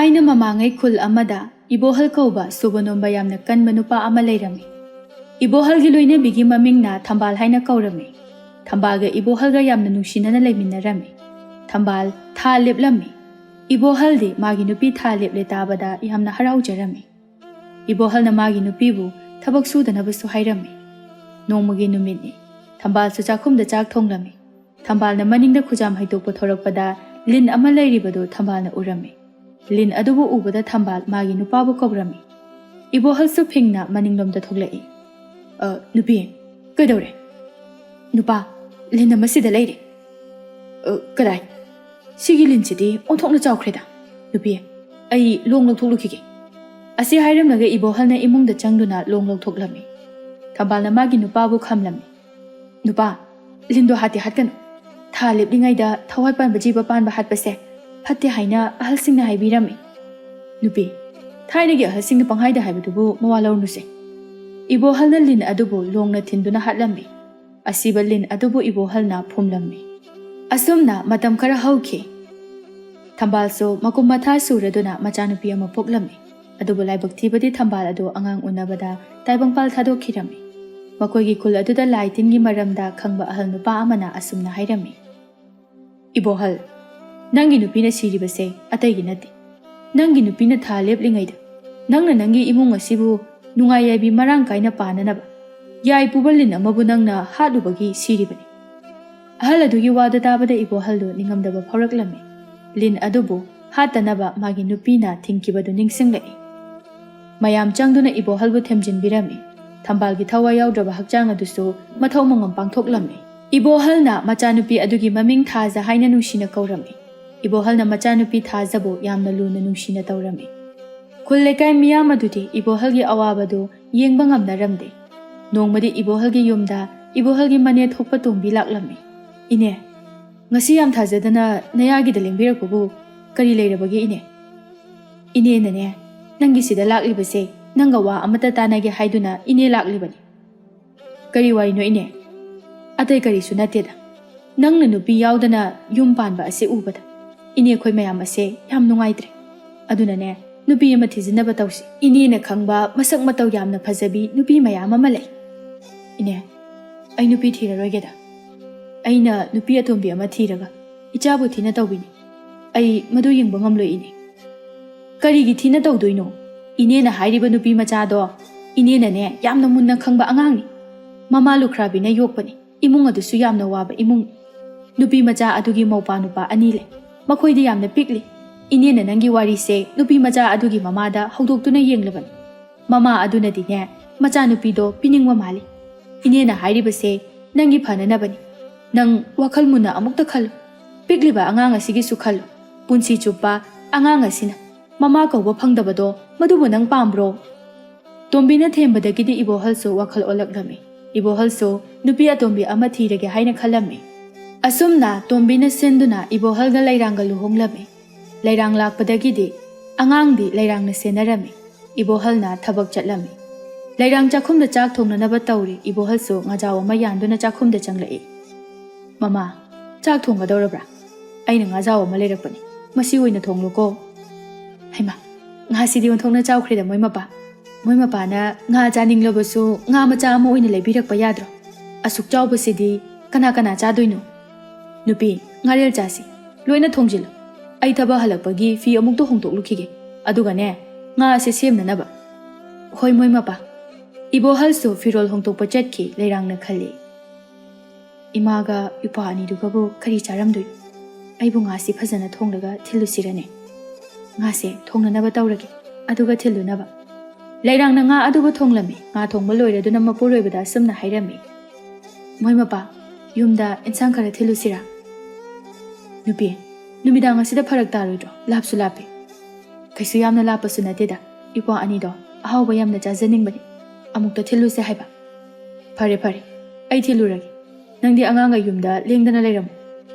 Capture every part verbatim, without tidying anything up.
ꯊꯥꯏꯅ ꯃꯃꯥꯡꯉꯩ ꯈꯨꯜ ꯑꯃꯗ ꯏꯕꯣꯍꯜ ꯀꯧꯕ ꯁꯨꯕ ꯅꯣꯝꯕ ꯌꯥꯝꯅ ꯀꯟꯕ ꯅꯨꯄꯥ ꯑꯃ ꯂꯩꯔꯝꯃꯤ꯫ ꯏꯕꯣꯍꯜꯒꯤ ꯂꯣꯏꯅꯕꯤꯒꯤ ꯃꯃꯤꯡꯅ ꯊꯝꯕꯥꯜ ꯍꯥꯏꯅ ꯀꯧꯔꯝꯃꯤ꯫ ꯊꯝꯕꯥꯜꯒ ꯏꯕꯣꯍꯜꯒ ꯌꯥꯝꯅ ꯅꯨꯡꯁꯤꯅꯅ ꯂꯩꯃꯤꯟꯅꯔꯝꯃꯤ꯫ ꯊꯝꯕꯥꯜ ꯊꯥ ꯂꯦꯞꯂꯝꯃꯤ꯫ ꯏꯕꯣꯍꯜꯗꯤ ꯃꯥꯒꯤ ꯅꯨꯄꯤ ꯊꯥ ꯂꯦꯞꯂꯦ ꯇꯥꯕꯗ ꯌꯥꯝꯅ ꯍꯔꯥꯎꯖꯔꯝꯃꯤ꯫ ꯏꯕꯣꯍꯜꯅ ꯃꯥꯒꯤ ꯅꯨꯄꯤꯕꯨ ꯊꯕꯛ ꯁꯨꯗꯅꯕꯁꯨ ꯍꯥꯏꯔꯝꯃꯤ꯫ ꯅꯣꯡꯃꯒꯤ ꯅꯨꯃꯤꯠꯅꯤ꯫ ꯊꯝꯕꯥꯜꯁꯨ ꯆꯥꯛꯈꯨꯝꯗ ꯆꯥꯛ ꯊꯣꯡꯂꯝꯃꯤ꯫ ꯊꯝꯕꯥꯜꯅ ꯃꯅꯤꯡꯗ ꯈꯨꯖꯥꯝ ꯍꯩꯗꯣꯛꯄ ꯊꯣꯔꯛꯄꯗ ꯂꯤꯟ ꯑꯃ ꯂꯩꯔꯤꯕꯗꯨ ꯊꯝꯕꯥꯜꯅ ꯎꯔꯝꯃꯤ꯫ ꯂꯤꯟ ꯑꯗꯨꯕꯨ ꯎꯕꯗ ꯊꯝꯕꯥꯜ ꯃꯥꯒꯤ ꯅꯨꯄꯥꯕꯨ ꯀꯧꯔꯝꯃꯤ꯫ ꯏꯕꯣꯍꯜꯁꯨ ꯐꯤꯡꯅ ꯃꯅꯤꯡꯂꯣꯝꯗ ꯊꯣꯛꯂꯛꯏ꯫ "ꯑ, ꯅꯨꯄꯤ, ꯀꯩꯗꯧꯔꯦ?" "ꯅꯨꯄꯥ, ꯂꯤꯟ ꯑꯃ ꯁꯤꯗ ꯂꯩꯔꯦ꯫" "ꯑ, ꯀꯗꯥꯏ? ꯁꯤꯒꯤ ꯂꯤꯟꯁꯤꯗꯤ ꯑꯣꯟꯊꯣꯛꯅ ꯆꯥꯎꯈ꯭ꯔꯦꯗ꯫ ꯅꯨꯄꯤ, ꯑꯩ ꯂꯣꯡ ꯂꯧꯊꯣꯛꯂꯨꯈꯤꯒꯦ꯫" ꯑꯁꯤ ꯍꯥꯏꯔꯝꯂꯒ ꯏꯕꯣꯍꯜꯅ ꯏꯃꯨꯡꯗ ꯆꯪꯗꯨꯅ ꯂꯣꯡ ꯂꯧꯊꯣꯛꯂꯝꯃꯤ꯫ ꯊꯝꯕꯥꯜꯅ ꯃꯥꯒꯤ ꯅꯨꯄꯥꯕꯨ ꯈꯝꯂꯝꯃꯤ꯫ "ꯅꯨꯄꯥ, ꯂꯤꯟꯗꯣ ꯍꯥꯠꯇꯤ ꯍꯥꯠꯀꯅꯨ꯫ ꯊꯥ ꯂꯦꯞꯂꯤꯉꯩꯗ ꯊꯋꯥꯏ ꯄꯥꯟꯕ ꯖꯤꯕ ꯄꯥꯟꯕ ꯍꯥꯠꯄꯁꯦ ꯐꯠꯇꯦ ꯍꯥꯏꯅ ꯑꯍꯜꯁꯤꯡꯅ ꯍꯥꯏꯕꯤꯔꯝꯃꯤ꯫" "ꯅꯨꯄꯤ, ꯊꯥꯏꯅꯒꯤ ꯑꯍꯜꯁꯤꯡꯅ ꯄꯪꯍꯥꯏꯗ ꯍꯥꯏꯕꯗꯨꯕꯨ ꯃꯋꯥ ꯂꯧꯔꯨꯅꯨꯁꯦ꯫" ꯏꯕꯣꯍꯜꯅ ꯂꯤꯟ ꯑꯗꯨꯕꯨ ꯂꯣꯡꯅ ꯊꯤꯟꯗꯨꯅ ꯍꯥꯠꯂꯝꯃꯤ꯫ ꯑꯁꯤꯕ ꯂꯤꯟ ꯑꯗꯨꯕꯨ ꯏꯕꯣꯍꯜꯅ ꯐꯨꯝꯂꯝꯃꯤ꯫ ꯑꯁꯨꯝꯅ ꯃꯇꯝ ꯈꯔ ꯍꯧꯈꯤ꯫ ꯊꯝꯕꯥꯜꯁꯨ ꯃꯀꯨꯝ ꯃꯊꯥ ꯁꯨꯔꯗꯨꯅ ꯃꯆꯥꯅꯨꯄꯤ ꯑꯃ ꯄꯣꯛꯂꯝꯃꯤ꯫ ꯑꯗꯨꯕꯨ ꯂꯥꯏꯕꯛ ꯊꯤꯕꯗꯤ ꯊꯝꯕꯥꯜ ꯑꯗꯨ ꯑꯉꯥꯡ ꯎꯅꯕꯗ ꯇꯥꯏꯕꯪꯄꯥꯜ ꯊꯥꯗꯣꯛꯈꯤꯔꯝꯃꯤ꯫ ꯃꯈꯣꯏꯒꯤ ꯈꯨꯜ ꯑꯗꯨꯗ ꯂꯥꯏ ꯇꯤꯟꯒꯤ ꯃꯔꯝꯗ ꯈꯪꯕ ꯑꯍꯜ ꯅꯨꯄꯥ ꯑꯃꯅ ꯑꯁꯨꯝꯅ ꯍꯥꯏꯔꯝꯃꯤ꯫ "ꯏꯕꯣꯍꯜ, ꯅꯪꯒꯤ ꯅꯨꯄꯤꯅ ꯁꯤꯔꯤꯕꯁꯦ ꯑꯇꯩꯒꯤ ꯅꯠꯇꯦ꯫ ꯅꯪꯒꯤ ꯅꯨꯄꯤꯅ ꯊꯥ ꯂꯦꯞꯂꯤꯉꯩꯗ ꯅꯪꯅ ꯅꯪꯒꯤ ꯏꯃꯨꯡ ꯑꯁꯤꯕꯨ ꯅꯨꯡꯉꯥꯏ ꯌꯥꯏꯕꯤ ꯃꯔꯥꯡ ꯀꯥꯏꯅ ꯄꯥꯅꯅꯕ ꯌꯥꯏ ꯄꯨꯕ ꯂꯤꯟ ꯑꯃꯕꯨ ꯅꯪꯅ ꯍꯥꯠꯂꯨꯕꯒꯤ ꯁꯤꯔꯤꯕꯅꯤ꯫" ꯑꯍꯜ ꯑꯗꯨꯒꯤ ꯋꯥꯗꯨ ꯇꯥꯕꯗ ꯏꯕꯣꯍꯜꯗꯨ ꯅꯤꯡꯉꯝꯗꯕ ꯐꯥꯎꯔꯛꯂꯝꯃꯤ꯫ ꯂꯤꯟ ꯑꯗꯨꯕꯨ ꯍꯥꯠꯇꯅꯕ ꯃꯥꯒꯤ ꯅꯨꯄꯤꯅ ꯊꯤꯡꯈꯤꯕꯗꯨ ꯅꯤꯡꯁꯤꯡꯂꯛꯏ꯫ ꯃꯌꯥꯝ ꯆꯪꯗꯨꯅ ꯏꯕꯣꯍꯜꯕꯨ ꯊꯦꯝꯖꯤꯟꯕꯤꯔꯝꯃꯤ꯫ ꯊꯝꯕꯥꯜꯒꯤ ꯊꯋꯥꯏ ꯌꯥꯎꯗ꯭ꯔꯕ ꯍꯛꯆꯥꯡ ꯑꯗꯨꯁꯨ ꯃꯊꯧ ꯃꯉꯝ ꯄꯥꯡꯊꯣꯛꯂꯝꯃꯤ꯫ ꯏꯕꯣꯍꯜꯅ ꯃꯆꯥꯅꯨꯄꯤ ꯑꯗꯨꯒꯤ ꯃꯃꯤꯡ ꯊꯥꯖ ꯍꯥꯏꯅ ꯅꯨꯡꯁꯤꯅ ꯀꯧꯔꯝꯃꯤ꯫ ꯏꯕꯣꯍꯜꯅ ꯃꯆꯥꯅꯨꯄꯤ ꯊꯥꯖꯕꯨ ꯌꯥꯝꯅ ꯂꯨꯅ ꯅꯨꯡꯁꯤꯅ ꯇꯧꯔꯝꯃꯤ꯫ ꯈꯨꯜ ꯂꯩꯀꯥꯏ ꯃꯤꯌꯥꯝ ꯑꯗꯨꯗꯤ ꯏꯕꯣꯍꯜꯒꯤ ꯑꯋꯥꯕꯗꯨ ꯌꯦꯡꯕ ꯉꯝꯅꯔꯝꯗꯦ꯫ ꯅꯣꯡꯃꯗꯤ ꯏꯕꯣꯍꯜꯒꯤ ꯌꯨꯝꯗ ꯏꯕꯣꯍꯜꯒꯤ ꯃꯅꯦ ꯊꯣꯛꯄ ꯇꯣꯝꯕꯤ ꯂꯥꯛꯂꯝꯃꯤ꯫ "ꯏꯅꯦ, ꯉꯁꯤ ꯌꯥꯝ ꯊꯥꯖꯗꯅ ꯅꯌꯥꯒꯤꯗ ꯂꯦꯡꯕꯤꯔꯛꯄꯕꯨ ꯀꯔꯤ ꯂꯩꯔꯕꯒꯦ ꯏꯅꯦ?" "ꯏꯅꯦꯅꯅꯦ, ꯅꯪꯒꯤ ꯁꯤꯗ ꯂꯥꯛꯂꯤꯕꯁꯦ ꯅꯪꯒ ꯋꯥ ꯑꯃꯠꯇ ꯇꯥꯟꯅꯒꯦ ꯍꯥꯏꯗꯨꯅ ꯏꯅꯦ ꯂꯥꯛꯂꯤꯕꯅꯤ꯫" "ꯀꯔꯤ ꯋꯥꯔꯤꯅꯣ ꯏꯅꯦ?" "ꯑꯇꯩ ꯀꯔꯤꯁꯨ ꯅꯠꯇꯦꯗ꯫ ꯅꯪꯅ ꯅꯨꯄꯤ ꯌꯥꯎꯗꯅ ꯌꯨꯝ ꯄꯥꯟꯕ ꯑꯁꯤ ꯎꯕꯗ ꯏꯅꯦ ꯑꯩꯈꯣꯏ ꯃꯌꯥꯝ ꯑꯁꯦ ꯌꯥꯝ ꯅꯨꯡꯉꯥꯏꯇ꯭ꯔꯦ꯫ ꯑꯗꯨꯅꯅꯦ, ꯅꯨꯄꯤ ꯑꯃ ꯊꯤꯖꯤꯟꯅꯕ ꯇꯧꯁꯤ꯫ ꯏꯅꯦꯅ ꯈꯪꯕ ꯃꯁꯛ ꯃꯇꯧ ꯌꯥꯝꯅ ꯐꯖꯕꯤ ꯅꯨꯄꯤ ꯃꯌꯥꯝ ꯑꯃ ꯂꯩ꯫ ꯏꯅꯦ, ꯑꯩ ꯅꯨꯄꯤ ꯊꯤꯔꯔꯣꯏꯒꯦꯗ꯫ ꯑꯩꯅ ꯅꯨꯄꯤ ꯑꯇꯣꯝꯕꯤ ꯑꯃ ꯊꯤꯔꯒ ꯏꯆꯥꯕꯨ ꯊꯤꯅ ꯇꯧꯕꯤꯅꯤ꯫ ꯑꯩ ꯃꯗꯨ ꯌꯦꯡꯕ ꯉꯝꯂꯣꯏ, ꯏꯅꯦ꯫ ꯀꯔꯤꯒꯤ ꯊꯤꯅ ꯇꯧꯗꯣꯏꯅꯣ? ꯏꯅꯦꯅ ꯍꯥꯏꯔꯤꯕ ꯅꯨꯄꯤ ꯃꯆꯥꯗꯣ, ꯏꯅꯦꯅꯅꯦ ꯌꯥꯝꯅ ꯃꯨꯟꯅ ꯈꯪꯕ ꯑꯉꯥꯡꯅꯤ꯫ ꯃꯃꯥ ꯂꯨꯈ꯭ꯔꯥꯕꯤꯅ ꯌꯣꯛꯄꯅꯤ꯫ ꯏꯃꯨꯡ ꯑꯗꯨꯁꯨ ꯌꯥꯝꯅ ꯋꯥꯕ ꯏꯃꯨꯡ꯫ ꯅꯨꯄꯤ ꯃꯆꯥ ꯑꯗꯨꯒꯤ ꯃꯧꯄꯥ ꯅꯨꯄꯥ ꯑꯅꯤ ꯂꯩ꯫ ꯃꯈꯣꯏꯗꯤ ꯌꯥꯝꯅ ꯄꯤꯛꯂꯤ꯫ ꯏꯅꯦꯅ ꯅꯪꯒꯤ ꯋꯥꯔꯤꯁꯦ ꯅꯨꯄꯤ ꯃꯆꯥ ꯑꯗꯨꯒꯤ ꯃꯃꯥꯗ ꯍꯧꯗꯣꯛꯇꯨꯅ ꯌꯦꯡꯂꯕꯅꯤ꯫ ꯃꯃꯥ ꯑꯗꯨꯅꯗꯤꯅꯦ, ꯃꯆꯥꯅꯨꯄꯤꯗꯣ ꯄꯤꯅꯤꯡꯕ ꯃꯥꯜꯂꯤ꯫ ꯏꯅꯦꯅ ꯍꯥꯏꯔꯤꯕꯁꯦ ꯅꯪꯒꯤ ꯐꯅꯅꯕꯅꯤ꯫ ꯅꯪ ꯋꯥꯈꯜ ꯃꯨꯟꯅ ꯑꯃꯨꯛꯇ ꯈꯜꯂꯨ꯫ ꯄꯤꯛꯂꯤꯕ ꯑꯉꯥꯡ ꯑꯁꯤꯒꯤꯁꯨ ꯈꯜꯂꯨ꯫ ꯄꯨꯟꯁꯤ ꯆꯨꯞꯄ ꯑꯉꯥꯡ ꯑꯁꯤꯅ ꯃꯃꯥ ꯀꯧꯕ ꯐꯪꯗꯕꯗꯣ, ꯃꯗꯨꯕꯨ ꯅꯪ ꯄꯥꯝꯕ꯭ꯔꯣ? ꯇꯣꯝꯕꯤꯅ ꯊꯦꯝꯕꯗꯒꯤꯗꯤ ꯏꯕꯣꯍꯜꯁꯨ ꯋꯥꯈꯜ ꯑꯣꯜꯂꯛꯂꯝꯃꯤ꯫ ꯏꯕꯣꯍꯜꯁꯨ ꯅꯨꯄꯤ ꯑꯇꯣꯝꯕꯤ ꯑꯃ ꯊꯤꯔꯒꯦ ꯍꯥꯏꯅ ꯈꯜꯂꯝꯃꯤ꯫ ꯑꯁꯨꯝꯅ ꯇꯣꯝꯕꯤꯅ ꯁꯤꯟꯗꯨꯅ ꯏꯕꯣꯍꯜꯒ ꯂꯩꯔꯥꯡꯒ ꯂꯨꯍꯣꯡꯂꯝꯃꯤ꯫ ꯂꯩꯔꯥꯡ ꯂꯥꯛꯄꯗꯒꯤꯗꯤ ꯑꯉꯥꯡꯗꯤ ꯂꯩꯔꯥꯡꯅ ꯁꯦꯟꯅꯔꯝꯃꯤ꯫ ꯏꯕꯣꯍꯜꯅ ꯊꯕꯛ ꯆꯠꯂꯝꯃꯤ꯫ ꯂꯩꯔꯥꯡ ꯆꯥꯛꯈꯨꯝꯗ ꯆꯥꯛ ꯊꯣꯡꯅꯅꯕ ꯇꯧꯔꯤ꯫ ꯏꯕꯣꯍꯜꯁꯨ ꯉꯥꯖꯥꯎ ꯑꯃ ꯌꯥꯟꯗꯨꯅ ꯆꯥꯛꯈꯨꯝꯗ ꯆꯪꯂꯛꯏ꯫ "ꯃꯃꯥ, ꯆꯥꯛ ꯊꯣꯡꯒꯗꯧꯔꯕ꯭ꯔꯥ? ꯑꯩꯅ ꯉꯥꯖꯥꯎ ꯑꯃ ꯂꯩꯔꯛꯄꯅꯤ, ꯃꯁꯤ ꯑꯣꯏꯅ ꯊꯣꯡꯂꯨꯀꯣ꯫" ꯍꯩꯃꯥ, ꯉꯥꯁꯤꯗꯤ ꯑꯣꯟꯊꯣꯛꯅ ꯆꯥꯎꯈ꯭ꯔꯦꯗ ꯃꯣꯏ ꯃꯄꯥ꯫ ꯃꯣꯏ ꯃꯄꯥꯅ ꯉꯥ ꯆꯥꯅꯤꯡꯂꯕꯁꯨ ꯉꯥ ꯃꯆꯥ ꯑꯃ ꯑꯣꯏꯅ ꯂꯩꯕꯤꯔꯛꯄ ꯌꯥꯗ꯭ꯔꯣ? ꯑꯁꯨꯛ ꯆꯥꯎꯕꯁꯤꯗꯤ ꯀꯅꯥ ꯀꯅꯥ ꯆꯥꯗꯣꯏꯅꯣ? ꯅꯨꯄꯤ, ꯉꯥꯔꯦꯜ ꯆꯥꯁꯤ꯫ ꯂꯣꯏꯅ ꯊꯣꯡꯖꯤꯜꯂꯨ꯫ ꯑꯩ ꯊꯕꯛ ꯍꯜꯂꯛꯄꯒꯤ ꯐꯤ ꯑꯃꯨꯛꯇ ꯍꯣꯡꯗꯣꯛꯂꯨꯈꯤꯒꯦ꯫ ꯑꯗꯨꯒꯅꯦ, ꯉꯥ ꯑꯁꯤ ꯁꯦꯝꯅꯅꯕ꯫ ꯍꯣꯏ, ꯃꯣꯏ ꯃꯄꯥ꯫ ꯏꯕꯣꯍꯜꯁꯨ ꯐꯤꯔꯣꯜ ꯍꯣꯡꯗꯣꯛꯄ ꯆꯠꯈꯤ꯫ ꯂꯩꯔꯥꯡꯅ ꯈꯜꯂꯤ, "ꯏꯃꯥꯒ ꯏꯄ꯭ꯋꯥ ꯑꯅꯤꯗꯨꯒꯕꯨ ꯀꯔꯤ ꯆꯥꯔꯝꯗꯣꯏꯅꯣ? ꯑꯩꯕꯨ ꯉꯥꯁꯤ ꯐꯖꯅ ꯊꯣꯡꯂꯒ ꯊꯤꯜꯂꯨꯁꯤꯔꯅꯦ? ꯉꯥꯁꯦ ꯊꯣꯡꯅꯅꯕ ꯇꯧꯔꯒꯦ, ꯑꯗꯨꯒ ꯊꯤꯜꯂꯨꯅꯕ꯫" ꯂꯩꯔꯥꯡꯅ ꯉꯥ ꯑꯗꯨꯕꯨ ꯊꯣꯡꯂꯝꯃꯤ꯫ ꯉꯥ ꯊꯣꯡꯕ ꯂꯣꯏꯔꯗꯨꯅ ꯃꯄꯨꯔꯣꯏꯕꯗ ꯑꯁꯨꯝꯅ ꯍꯥꯏꯔꯝꯃꯤ, "ꯃꯣꯏ ꯃꯄꯥ, ꯌꯨꯝꯗ ꯏꯟꯁꯥꯡ ꯈꯔ ꯊꯤꯜꯂꯨꯁꯤꯔꯥ?" "ꯅꯨꯄꯤ, ꯅꯨꯃꯤꯗꯥꯡ ꯑꯁꯤꯗ ꯐꯔꯛ ꯇꯥꯔꯣꯏꯗ꯭ꯔꯣ? ꯂꯥꯞꯁꯨ ꯂꯥꯞꯄꯤ꯫ ꯀꯩꯁꯨ ꯌꯥꯝꯅ ꯂꯥꯞꯄꯁꯨ ꯅꯠꯇꯦꯗ꯫ ꯏꯄ꯭ꯋꯥ ꯑꯅꯤꯗꯣ ꯑꯍꯥꯎꯕ ꯌꯥꯝꯅ ꯆꯥꯖꯅꯤꯡꯕꯅꯤ꯫ ꯑꯃꯨꯛꯇ ꯊꯤꯜꯂꯨꯁꯦ ꯍꯥꯏꯕ꯫" "ꯐꯔꯦ, ꯐꯔꯦ, ꯑꯩ ꯊꯤꯜꯂꯨꯔꯒꯦ꯫ ꯅꯪꯗꯤ ꯑꯉꯥꯡꯒ ꯌꯨꯝꯗ ꯂꯦꯡꯗꯅ ꯂꯩꯔꯝꯃꯨ꯫"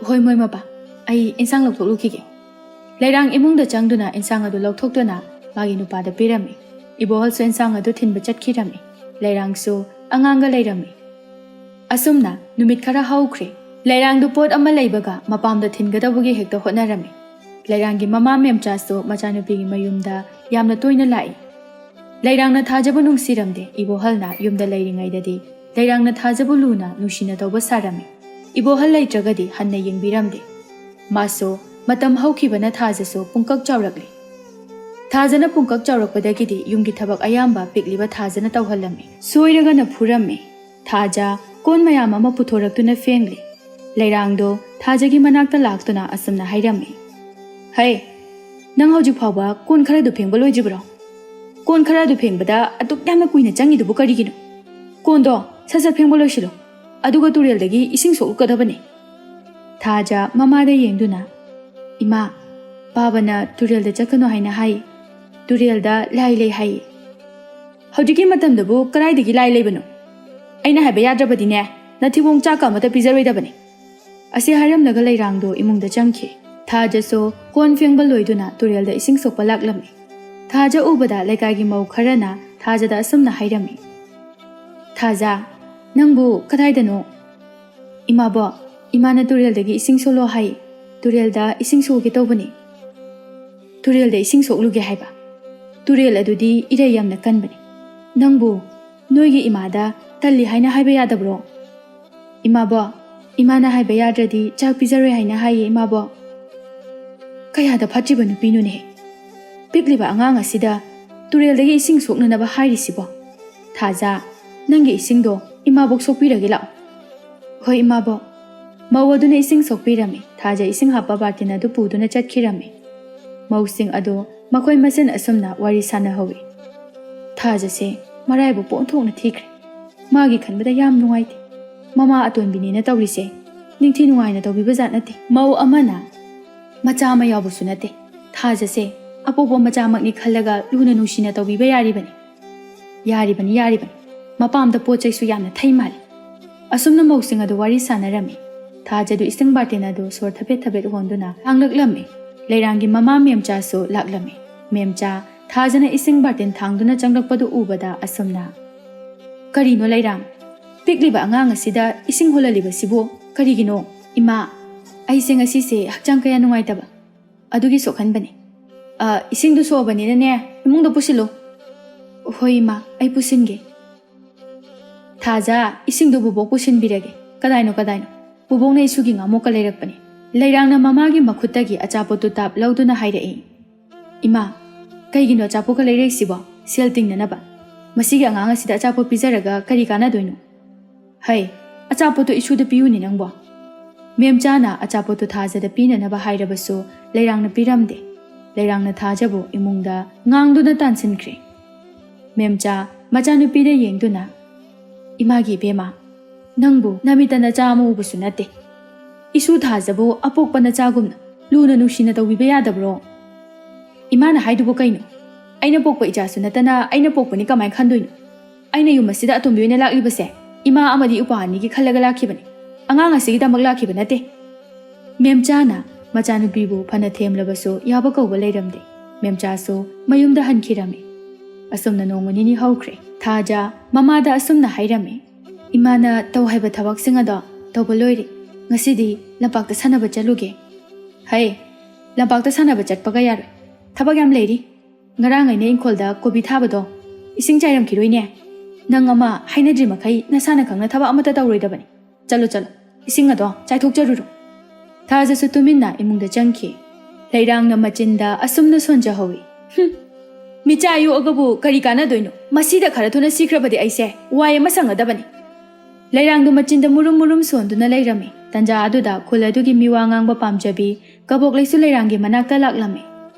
"ꯍꯣꯏ, ꯃꯣꯏ ꯃꯄꯥ, ꯑꯩ ꯏꯟꯁꯥꯡ ꯂꯧꯊꯣꯛꯂꯨꯈꯤꯒꯦ꯫" ꯂꯩꯔꯥꯡ ꯏꯃꯨꯡꯗ ꯆꯪꯗꯨꯅ ꯏꯟꯁꯥꯡ ꯑꯗꯨ ꯂꯧꯊꯣꯛꯇꯨꯅ ꯃꯥꯒꯤ ꯅꯨꯄꯥꯗ ꯄꯤꯔꯝꯃꯤ꯫ ꯏꯕꯣꯍꯜꯁꯨ ꯏꯟꯁꯥꯡ ꯑꯗꯨ ꯊꯤꯟꯕ ꯆꯠꯈꯤꯔꯝꯃꯤ꯫ ꯂꯩꯔꯥꯡꯁꯨ ꯑꯉꯥꯡꯒ ꯂꯩꯔꯝꯃꯤ꯫ ꯑꯁꯨꯝꯅ ꯅꯨꯃꯤꯠ ꯈꯔ ꯍꯧꯈ꯭ꯔꯦ꯫ ꯂꯩꯔꯥꯡꯗꯨ ꯄꯣꯠ ꯑꯃ ꯂꯩꯕꯒ ꯃꯄꯥꯝꯗ ꯊꯤꯟꯒꯗꯧꯕꯒꯤ ꯍꯦꯛꯇ ꯍꯣꯠꯅꯔꯝꯃꯤ꯫ ꯂꯩꯔꯥꯡꯒꯤ ꯃꯃꯥ ꯃꯦꯝꯆꯥꯁꯨ ꯃꯆꯥꯅꯨꯄꯤꯒꯤ ꯃꯌꯨꯝꯗ ꯌꯥꯝꯅ ꯇꯣꯏꯅ ꯂꯥꯛꯏ꯫ ꯂꯩꯔꯥꯡꯅ ꯊꯥꯖꯕꯨ ꯅꯨꯡꯁꯤꯔꯝꯗꯦ꯫ ꯏꯕꯣꯍꯜꯅ ꯌꯨꯝꯗ ꯂꯩꯔꯤꯉꯩꯗꯗꯤ ꯂꯩꯔꯥꯡꯅ ꯊꯥꯖꯕꯨ ꯂꯨꯅ ꯅꯨꯡꯁꯤꯅ ꯇꯧꯕ ꯁꯥꯔꯝꯃꯤ꯫ ꯏꯕꯣꯍꯜ ꯂꯩꯇ꯭ꯔꯒꯗꯤ ꯍꯟꯅ ꯌꯦꯡꯕꯤꯔꯝꯗꯦ꯫ ꯃꯥꯁꯨ ꯃꯇꯝ ꯍꯧꯈꯤꯕꯅ ꯊꯥꯖꯁꯨ ꯄꯨꯡꯀꯛ ꯆꯥꯎꯔꯛꯂꯤ꯫ ꯊꯥꯖꯅ ꯄꯨꯡꯀꯛ ꯆꯥꯎꯔꯛꯄꯗꯒꯤꯗꯤ ꯌꯨꯝꯒꯤ ꯊꯕꯛ ꯑꯌꯥꯝꯕ ꯄꯤꯛꯂꯤꯕ ꯊꯥꯖꯅ ꯇꯧꯍꯜꯂꯝꯃꯤ꯫ ꯁꯣꯏꯔꯒꯅ ꯐꯨꯔꯝꯃꯤ꯫ ꯊꯥꯖ ꯀꯣꯟ ꯃꯌꯥꯝ ꯑꯃ ꯄꯨꯊꯣꯔꯛꯇꯨꯅ ꯐꯦꯡꯂꯤ꯫ ꯂꯩꯔꯥꯡꯗꯣ ꯊꯥꯖꯒꯤ ꯃꯅꯥꯛꯇ ꯂꯥꯛꯇꯨꯅ ꯑꯁꯨꯝꯅ ꯍꯥꯏꯔꯝꯃꯤ, "ꯍꯩ, ꯅꯪ ꯍꯧꯖꯤꯛ ꯐꯥꯎꯕ ꯀꯣꯟ ꯈꯔꯗꯨ ꯐꯦꯡꯕ ꯂꯣꯏꯗ꯭ꯔꯤꯕ꯭ꯔꯣ? ꯀꯣꯟ ꯈꯔꯗꯨ ꯐꯦꯡꯕꯗ ꯑꯗꯨꯛ ꯌꯥꯝꯅ ꯀꯨꯏꯅ ꯆꯪꯉꯤꯗꯨꯕꯨ ꯀꯔꯤꯒꯤꯅꯣ? ꯀꯣꯟꯗꯣ ꯁꯠ ꯁꯠ ꯐꯦꯡꯕ ꯂꯣꯏꯁꯤꯜꯂꯣ, ꯑꯗꯨꯒ ꯇꯨꯔꯦꯜꯗꯒꯤ ꯏꯁꯤꯡ ꯁꯣꯛꯂꯛꯀꯗꯕꯅꯤ꯫" ꯊꯥꯖ ꯃꯃꯥꯗ ꯌꯦꯡꯗꯨꯅ, "ꯏꯃꯥ, ꯄꯥꯕꯅ ꯇꯨꯔꯦꯜꯗ ꯆꯠꯀꯅꯨ ꯍꯥꯏꯅ ꯍꯥꯏ꯫ ꯇꯨꯔꯦꯜꯗ ꯂꯥꯏ ꯂꯩ ꯍꯥꯏ꯫" "ꯍꯧꯖꯤꯛꯀꯤ ꯃꯇꯝꯗꯕꯨ ꯀꯗꯥꯏꯗꯒꯤ ꯂꯥꯏ ꯂꯩꯕꯅꯣ? ꯑꯩꯅ ꯍꯥꯏꯕ ꯌꯥꯗ꯭ꯔꯕꯗꯤꯅꯦ, ꯅꯊꯤꯕꯣꯡ ꯆꯥꯛꯀ ꯑꯃꯠꯇ ꯄꯤꯖꯔꯣꯏꯗꯕꯅꯤ꯫" ꯑꯁꯤ ꯍꯥꯏꯔꯝꯂꯒ ꯂꯩꯔꯥꯡꯗꯣ ꯏꯃꯨꯡꯗ ꯆꯪꯈꯤ꯫ ꯊꯥꯖꯁꯨ ꯀꯣꯟ ꯐꯦꯡꯕ ꯂꯣꯏꯗꯨꯅ ꯇꯨꯔꯦꯜꯗ ꯏꯁꯤꯡ ꯁꯣꯛꯄ ꯂꯥꯛꯂꯝꯃꯤ꯫ ꯊꯥꯖ ꯎꯕꯗ ꯂꯩꯀꯥꯏꯒꯤ ꯃꯧ ꯈꯔꯅ ꯊꯥꯖꯗ ꯑꯁꯨꯝꯅ ꯍꯥꯏꯔꯝꯃꯤ, "ꯊꯥꯖ, ꯅꯪꯕꯨ ꯀꯗꯥꯏꯗꯅꯣ?" "ꯏꯃꯥꯕꯣ, ꯏꯃꯥꯅ ꯇꯨꯔꯦꯜꯗꯒꯤ ꯏꯁꯤꯡ ꯁꯣꯛꯂꯣ ꯍꯥꯏ꯫ ꯇꯨꯔꯦꯜꯗ ꯏꯁꯤꯡ ꯁꯣꯛꯒꯦ ꯇꯧꯕꯅꯤ꯫" "ꯇꯨꯔꯦꯜꯗ ꯏꯁꯤꯡ ꯁꯣꯛꯂꯨꯒꯦ ꯍꯥꯏꯕ? ꯇꯨꯔꯦꯜ ꯑꯗꯨꯗꯤ ꯏꯔꯩ ꯌꯥꯝꯅ ꯀꯟꯕꯅꯤ꯫ ꯅꯪꯕꯨ ꯅꯣꯏꯒꯤ ꯏꯃꯥꯗ ꯇꯜꯂꯤ ꯍꯥꯏꯅ ꯍꯥꯏꯕ ꯌꯥꯗꯕ꯭ꯔꯣ?" "ꯏꯃꯥꯕꯣ, ꯏꯃꯥꯅ ꯍꯥꯏꯕ ꯌꯥꯗ꯭ꯔꯗꯤ ꯆꯥꯛ ꯄꯤꯖꯔꯣꯏ ꯍꯥꯏꯅ ꯍꯥꯏꯌꯦ, ꯏꯃꯥꯕꯣ꯫" "ꯀꯌꯥꯗ ꯐꯠꯇ꯭ꯔꯤꯕ ꯅꯨꯄꯤꯅꯣꯅꯦ! ꯄꯤꯛꯂꯤꯕ ꯑꯉꯥꯡ ꯑꯁꯤꯗ ꯇꯨꯔꯦꯜꯗꯒꯤ ꯏꯁꯤꯡ ꯁꯣꯛꯅꯅꯕ ꯍꯥꯏꯔꯤꯁꯤꯕꯣ? ꯊꯥꯖ, ꯅꯪꯒꯤ ꯏꯁꯤꯡꯗꯣ ꯏꯃꯥꯕꯣꯛ ꯁꯣꯛꯄꯤꯔꯒꯦ ꯂꯥꯛꯑꯣ꯫" "ꯍꯣꯏ, ꯏꯃꯥꯕꯣꯛ꯫" ꯃꯧ ꯑꯗꯨꯅ ꯏꯁꯤꯡ ꯁꯣꯛꯄꯤꯔꯝꯃꯤ꯫ ꯊꯥꯖ ꯏꯁꯤꯡ ꯍꯥꯞꯄ ꯕꯥꯔꯇꯤꯟ ꯑꯗꯨ ꯄꯨꯗꯨꯅ ꯆꯠꯈꯤꯔꯝꯃꯤ꯫ ꯃꯧꯁꯤꯡ ꯑꯗꯨ ꯃꯈꯣꯏ ꯃꯁꯦꯟ ꯑꯁꯨꯝꯅ ꯋꯥꯔꯤ ꯁꯥꯟꯅꯍꯧꯏ꯫ "ꯊꯥꯖꯁꯦ ꯃꯔꯥꯏꯕꯛꯄꯨ ꯑꯣꯟꯊꯣꯛꯅ ꯊꯤꯈ꯭ꯔꯦ꯫ ꯃꯥꯒꯤ ꯈꯟꯕꯗ ꯌꯥꯝ ꯅꯨꯡꯉꯥꯏꯇꯦ꯫ ꯃꯃꯥ ꯑꯇꯣꯟꯕꯤꯅꯦꯅ ꯇꯧꯔꯤꯁꯦ ꯅꯤꯡꯊꯤ ꯅꯨꯡꯉꯥꯏꯅ ꯇꯧꯕꯤꯕ ꯖꯥꯠ ꯅꯠꯇꯦ꯫" ꯃꯧ ꯑꯃꯅ, "ꯃꯆꯥ ꯑꯃ ꯌꯥꯎꯕꯁꯨ ꯅꯠꯇꯦ꯫ ꯊꯥꯖꯁꯦ ꯑꯄꯣꯛꯄ ꯃꯆꯥꯃꯛꯅꯤ ꯈꯜꯂꯒ ꯂꯨꯅ ꯅꯨꯡꯁꯤꯅ ꯇꯧꯕꯤꯕ ꯌꯥꯔꯤꯕꯅꯤ꯫" "ꯌꯥꯔꯤꯕꯅꯤ, ꯌꯥꯔꯤꯕꯅꯤ꯫ ꯃꯄꯥꯝꯗ ꯄꯣꯠ ꯆꯩꯁꯨ ꯌꯥꯝꯅ ꯊꯩ ꯃꯥꯜꯂꯤ꯫" ꯑꯁꯨꯝꯅ ꯃꯧꯁꯤꯡ ꯑꯗꯨ ꯋꯥꯔꯤ ꯁꯥꯟꯅꯔꯝꯃꯤ꯫ ꯊꯥꯖꯗꯨ ꯏꯁꯤꯡ ꯕꯥꯔꯇꯤꯟ ꯑꯗꯨ ꯁꯣꯔ ꯊꯕꯦꯠ ꯊꯕꯦꯠ ꯍꯣꯟꯗꯨꯅ ꯂꯥꯡꯂꯛꯂꯝꯃꯤ꯫ ꯂꯩꯔꯥꯡꯒꯤ ꯃꯃꯥ ꯃꯦꯝꯆꯥꯁꯨ ꯂꯥꯛꯂꯝꯃꯤ꯫ ꯃꯦꯝꯆꯥ ꯊꯥꯖꯅ ꯏꯁꯤꯡ ꯕꯥꯔꯇꯤꯟ ꯊꯥꯡꯗꯨꯅ ꯆꯪꯂꯛꯄꯗꯨ ꯎꯕꯗ ꯑꯁꯨꯝꯅ, "ꯀꯔꯤꯅꯣ ꯂꯩꯔꯥꯡ? ꯄꯤꯛꯂꯤꯕ ꯑꯉꯥꯡ ꯑꯁꯤꯗ ꯏꯁꯤꯡ ꯍꯣꯜꯍꯜꯂꯤꯕꯁꯤꯕꯨ ꯀꯔꯤꯒꯤꯅꯣ? ꯏꯃꯥ, ꯑꯩꯁꯦ ꯉꯁꯤꯁꯦ ꯍꯛꯆꯥꯡ ꯀꯌꯥ ꯅꯨꯡꯉꯥꯏꯇꯕ꯫" ꯑꯗꯨꯒꯤ ꯁꯣꯛꯍꯟꯕꯅꯦ꯫ ꯑ, ꯏꯁꯤꯡꯗꯨ ꯁꯣꯛꯑꯕꯅꯤꯅꯅꯦ, ꯏꯃꯨꯡꯗ ꯄꯨꯁꯤꯜꯂꯨ꯫ ꯍꯣꯏ ꯏꯃꯥ, ꯑꯩ ꯄꯨꯁꯤꯟꯒꯦ꯫ ꯊꯥꯖ, ꯏꯁꯤꯡꯗꯨ ꯕꯣꯕꯣꯛ ꯄꯨꯁꯤꯟꯕꯤꯔꯒꯦ꯫ ꯀꯗꯥꯏꯅꯣ, ꯀꯗꯥꯏꯅꯣ? ꯕꯣꯕꯣꯛꯅ ꯏꯁꯨꯒꯤ ꯉꯥꯃꯣꯛꯀ ꯂꯩꯔꯛꯄꯅꯦ꯫ ꯂꯩꯔꯥꯡꯅ ꯃꯃꯥꯒꯤ ꯃꯈꯨꯠꯇꯒꯤ ꯑꯆꯥꯄꯣꯠꯇꯨ ꯇꯥꯞ ꯂꯧꯗꯨꯅ ꯍꯥꯏꯔꯛꯏ, "ꯏꯃꯥ, ꯀꯩꯒꯤꯅꯣ ꯑꯆꯥꯄꯣꯠꯀ ꯂꯩꯔꯛꯏꯁꯤꯕꯣ? ꯁꯦꯜ ꯇꯤꯡꯅꯅꯕ꯫ ꯃꯁꯤꯒꯤ ꯑꯉꯥꯡ ꯑꯁꯤꯗ ꯑꯆꯥꯄꯣꯠ ꯄꯤꯖꯔꯒ ꯀꯔꯤ ꯀꯥꯟꯅꯗꯣꯏꯅꯣ? ꯍꯩ, ꯑꯆꯥꯄꯣꯠꯇꯣ ꯏꯁꯨꯗ ꯄꯤꯌꯨꯅꯦ ꯅꯪꯕꯣ꯫" ꯃꯦꯝꯆꯥꯅ ꯑꯆꯥꯄꯣꯠꯇꯨ ꯊꯥꯖꯗ ꯄꯤꯅꯅꯕ ꯍꯥꯏꯔꯕꯁꯨ ꯂꯩꯔꯥꯡꯅ ꯄꯤꯔꯝꯗꯦ꯫ ꯂꯩꯔꯥꯡꯅ ꯊꯥꯖꯕꯨ ꯏꯃꯨꯡꯗ ꯉꯥꯡꯗꯨꯅ ꯇꯥꯟꯁꯤꯟꯈ꯭ꯔꯦ꯫ ꯃꯦꯝꯆꯥ ꯃꯆꯥꯅꯨꯄꯤꯗ ꯌꯦꯡꯗꯨꯅ, "ꯏꯃꯥꯒꯤ ꯏꯕꯦꯝꯃ, ꯅꯪꯕꯨ ꯅꯃꯤꯠꯇ ꯅꯆꯥ ꯑꯃ ꯎꯕꯁꯨ ꯅꯠꯇꯦ꯫ ꯏꯁꯨ ꯊꯥꯖꯕꯨ ꯑꯄꯣꯛꯄ ꯅꯆꯥꯒꯨꯝꯅ ꯂꯨꯅ ꯅꯨꯡꯁꯤꯅ ꯇꯧꯕꯤꯕ ꯌꯥꯗꯕ꯭ꯔꯣ?" "ꯏꯃꯥꯅ ꯍꯥꯏꯗꯨꯕꯨ ꯀꯩꯅꯣ? ꯑꯩꯅ ꯄꯣꯛꯄ ꯏꯆꯥꯁꯨ ꯅꯠꯇꯅ ꯑꯩꯅ ꯄꯣꯛꯄꯅꯤ ꯀꯃꯥꯏꯅ ꯈꯟꯗꯣꯏꯅꯣ? ꯑꯩꯅ ꯌꯨꯝ ꯑꯁꯤꯗ ꯑꯇꯣꯝꯕꯤ ꯑꯣꯏꯅ ꯂꯥꯛꯂꯤꯕꯁꯦ ꯏꯃꯥ ꯑꯃꯗꯤ ꯎꯄꯥ ꯑꯅꯤꯒꯤ ꯈꯜꯂꯒ ꯂꯥꯛꯈꯤꯕꯅꯤ꯫ ꯑꯉꯥꯡ ꯑꯁꯤꯒꯤꯗꯃꯛ ꯂꯥꯛꯈꯤꯕ ꯅꯠꯇꯦ꯫" ꯃꯦꯝꯆꯥꯅ ꯃꯆꯥꯅꯨꯄꯤꯕꯨ ꯐꯅ ꯊꯦꯝꯂꯕꯁꯨ ꯌꯥꯕ ꯀꯧꯕ ꯂꯩꯔꯝꯗꯦ꯫ ꯃꯦꯝꯆꯥꯁꯨ ꯃꯌꯨꯝꯗ ꯍꯟꯈꯤꯔꯝꯃꯤ꯫ ꯑꯁꯨꯝꯅ ꯅꯣꯡꯃ ꯅꯤꯅꯤ ꯍꯧꯈ꯭ꯔꯦ꯫ ꯊꯥꯖ ꯃꯃꯥꯗ ꯑꯁꯨꯝꯅ ꯍꯥꯏꯔꯝꯃꯤ, "ꯏꯃꯥꯅ ꯇꯧ ꯍꯥꯏꯕ ꯊꯕꯛꯁꯤꯡ ꯑꯗꯣ ꯇꯧꯕ ꯂꯣꯏꯔꯦ꯫ ꯉꯁꯤꯗꯤ ꯂꯝꯄꯥꯛꯇ ꯁꯥꯟꯅꯕ ꯆꯠꯂꯨꯒꯦ꯫" "ꯍꯩ, ꯂꯝꯄꯥꯛꯇ ꯁꯥꯟꯅꯕ ꯆꯠꯄꯒ ꯌꯥꯔꯣꯏ꯫ ꯊꯕꯛ ꯌꯥꯝ ꯂꯩꯔꯤ꯫ ꯉꯔꯥꯡ ꯑꯩꯅ ꯏꯪꯈꯣꯜꯗ ꯀꯣꯕꯤ ꯊꯥꯕꯗꯣ ꯏꯁꯤꯡ ꯆꯥꯏꯔꯝꯈꯤꯔꯣꯏꯅꯦ꯫ ꯅꯪ ꯑꯃ ꯍꯥꯏꯅꯗ꯭ꯔꯤ ꯃꯈꯩ ꯅꯁꯥꯅ ꯈꯪꯅ ꯊꯕꯛ ꯑꯃꯠꯇ ꯇꯧꯔꯣꯏꯗꯕꯅꯤ꯫ ꯆꯠꯂꯣ, ꯆꯠꯂꯣ, ꯏꯁꯤꯡ ꯑꯗꯣ ꯆꯥꯏꯊꯣꯛꯆꯔꯨꯔꯣ꯫" ꯊꯥꯖꯁꯨ ꯇꯨꯃꯤꯟꯅ ꯏꯃꯨꯡꯗ ꯆꯪꯈꯤ꯫ ꯂꯩꯔꯥꯡꯅ ꯃꯆꯤꯟꯗ ꯑꯁꯨꯝꯅ ꯁꯣꯟꯖꯍꯧꯏ, "ꯍꯨꯝ, ꯃꯤꯆꯥ ꯌꯣꯛꯑꯒꯕꯨ ꯀꯔꯤ ꯀꯥꯟꯅꯗꯣꯏꯅꯣ? ꯃꯁꯤꯗ ꯈꯔ ꯊꯨꯅ ꯁꯤꯈ꯭ꯔꯕꯗꯤ ꯑꯩꯁꯦ ꯋꯥꯏ ꯑꯃ ꯁꯪꯒꯗꯕꯅꯤ꯫" ꯂꯩꯔꯥꯡꯗꯨ ꯃꯆꯤꯟꯗ ꯃꯨꯔꯨꯝ ꯃꯨꯔꯨꯝ ꯁꯣꯟꯗꯨꯅ ꯂꯩꯔꯝꯃꯤ꯫ ꯇꯟꯖꯥ ꯑꯗꯨꯗ ꯈꯨꯜ ꯑꯗꯨꯒꯤ ꯃꯤꯋꯥ ꯉꯥꯡꯕ ꯄꯥꯝꯖꯕꯤ ꯀꯕꯣꯛꯂꯩꯁꯨ ꯂꯩꯔꯥꯡꯒꯤ ꯃꯅꯥꯛꯇ ꯂꯥꯛꯂꯝꯃꯤ꯫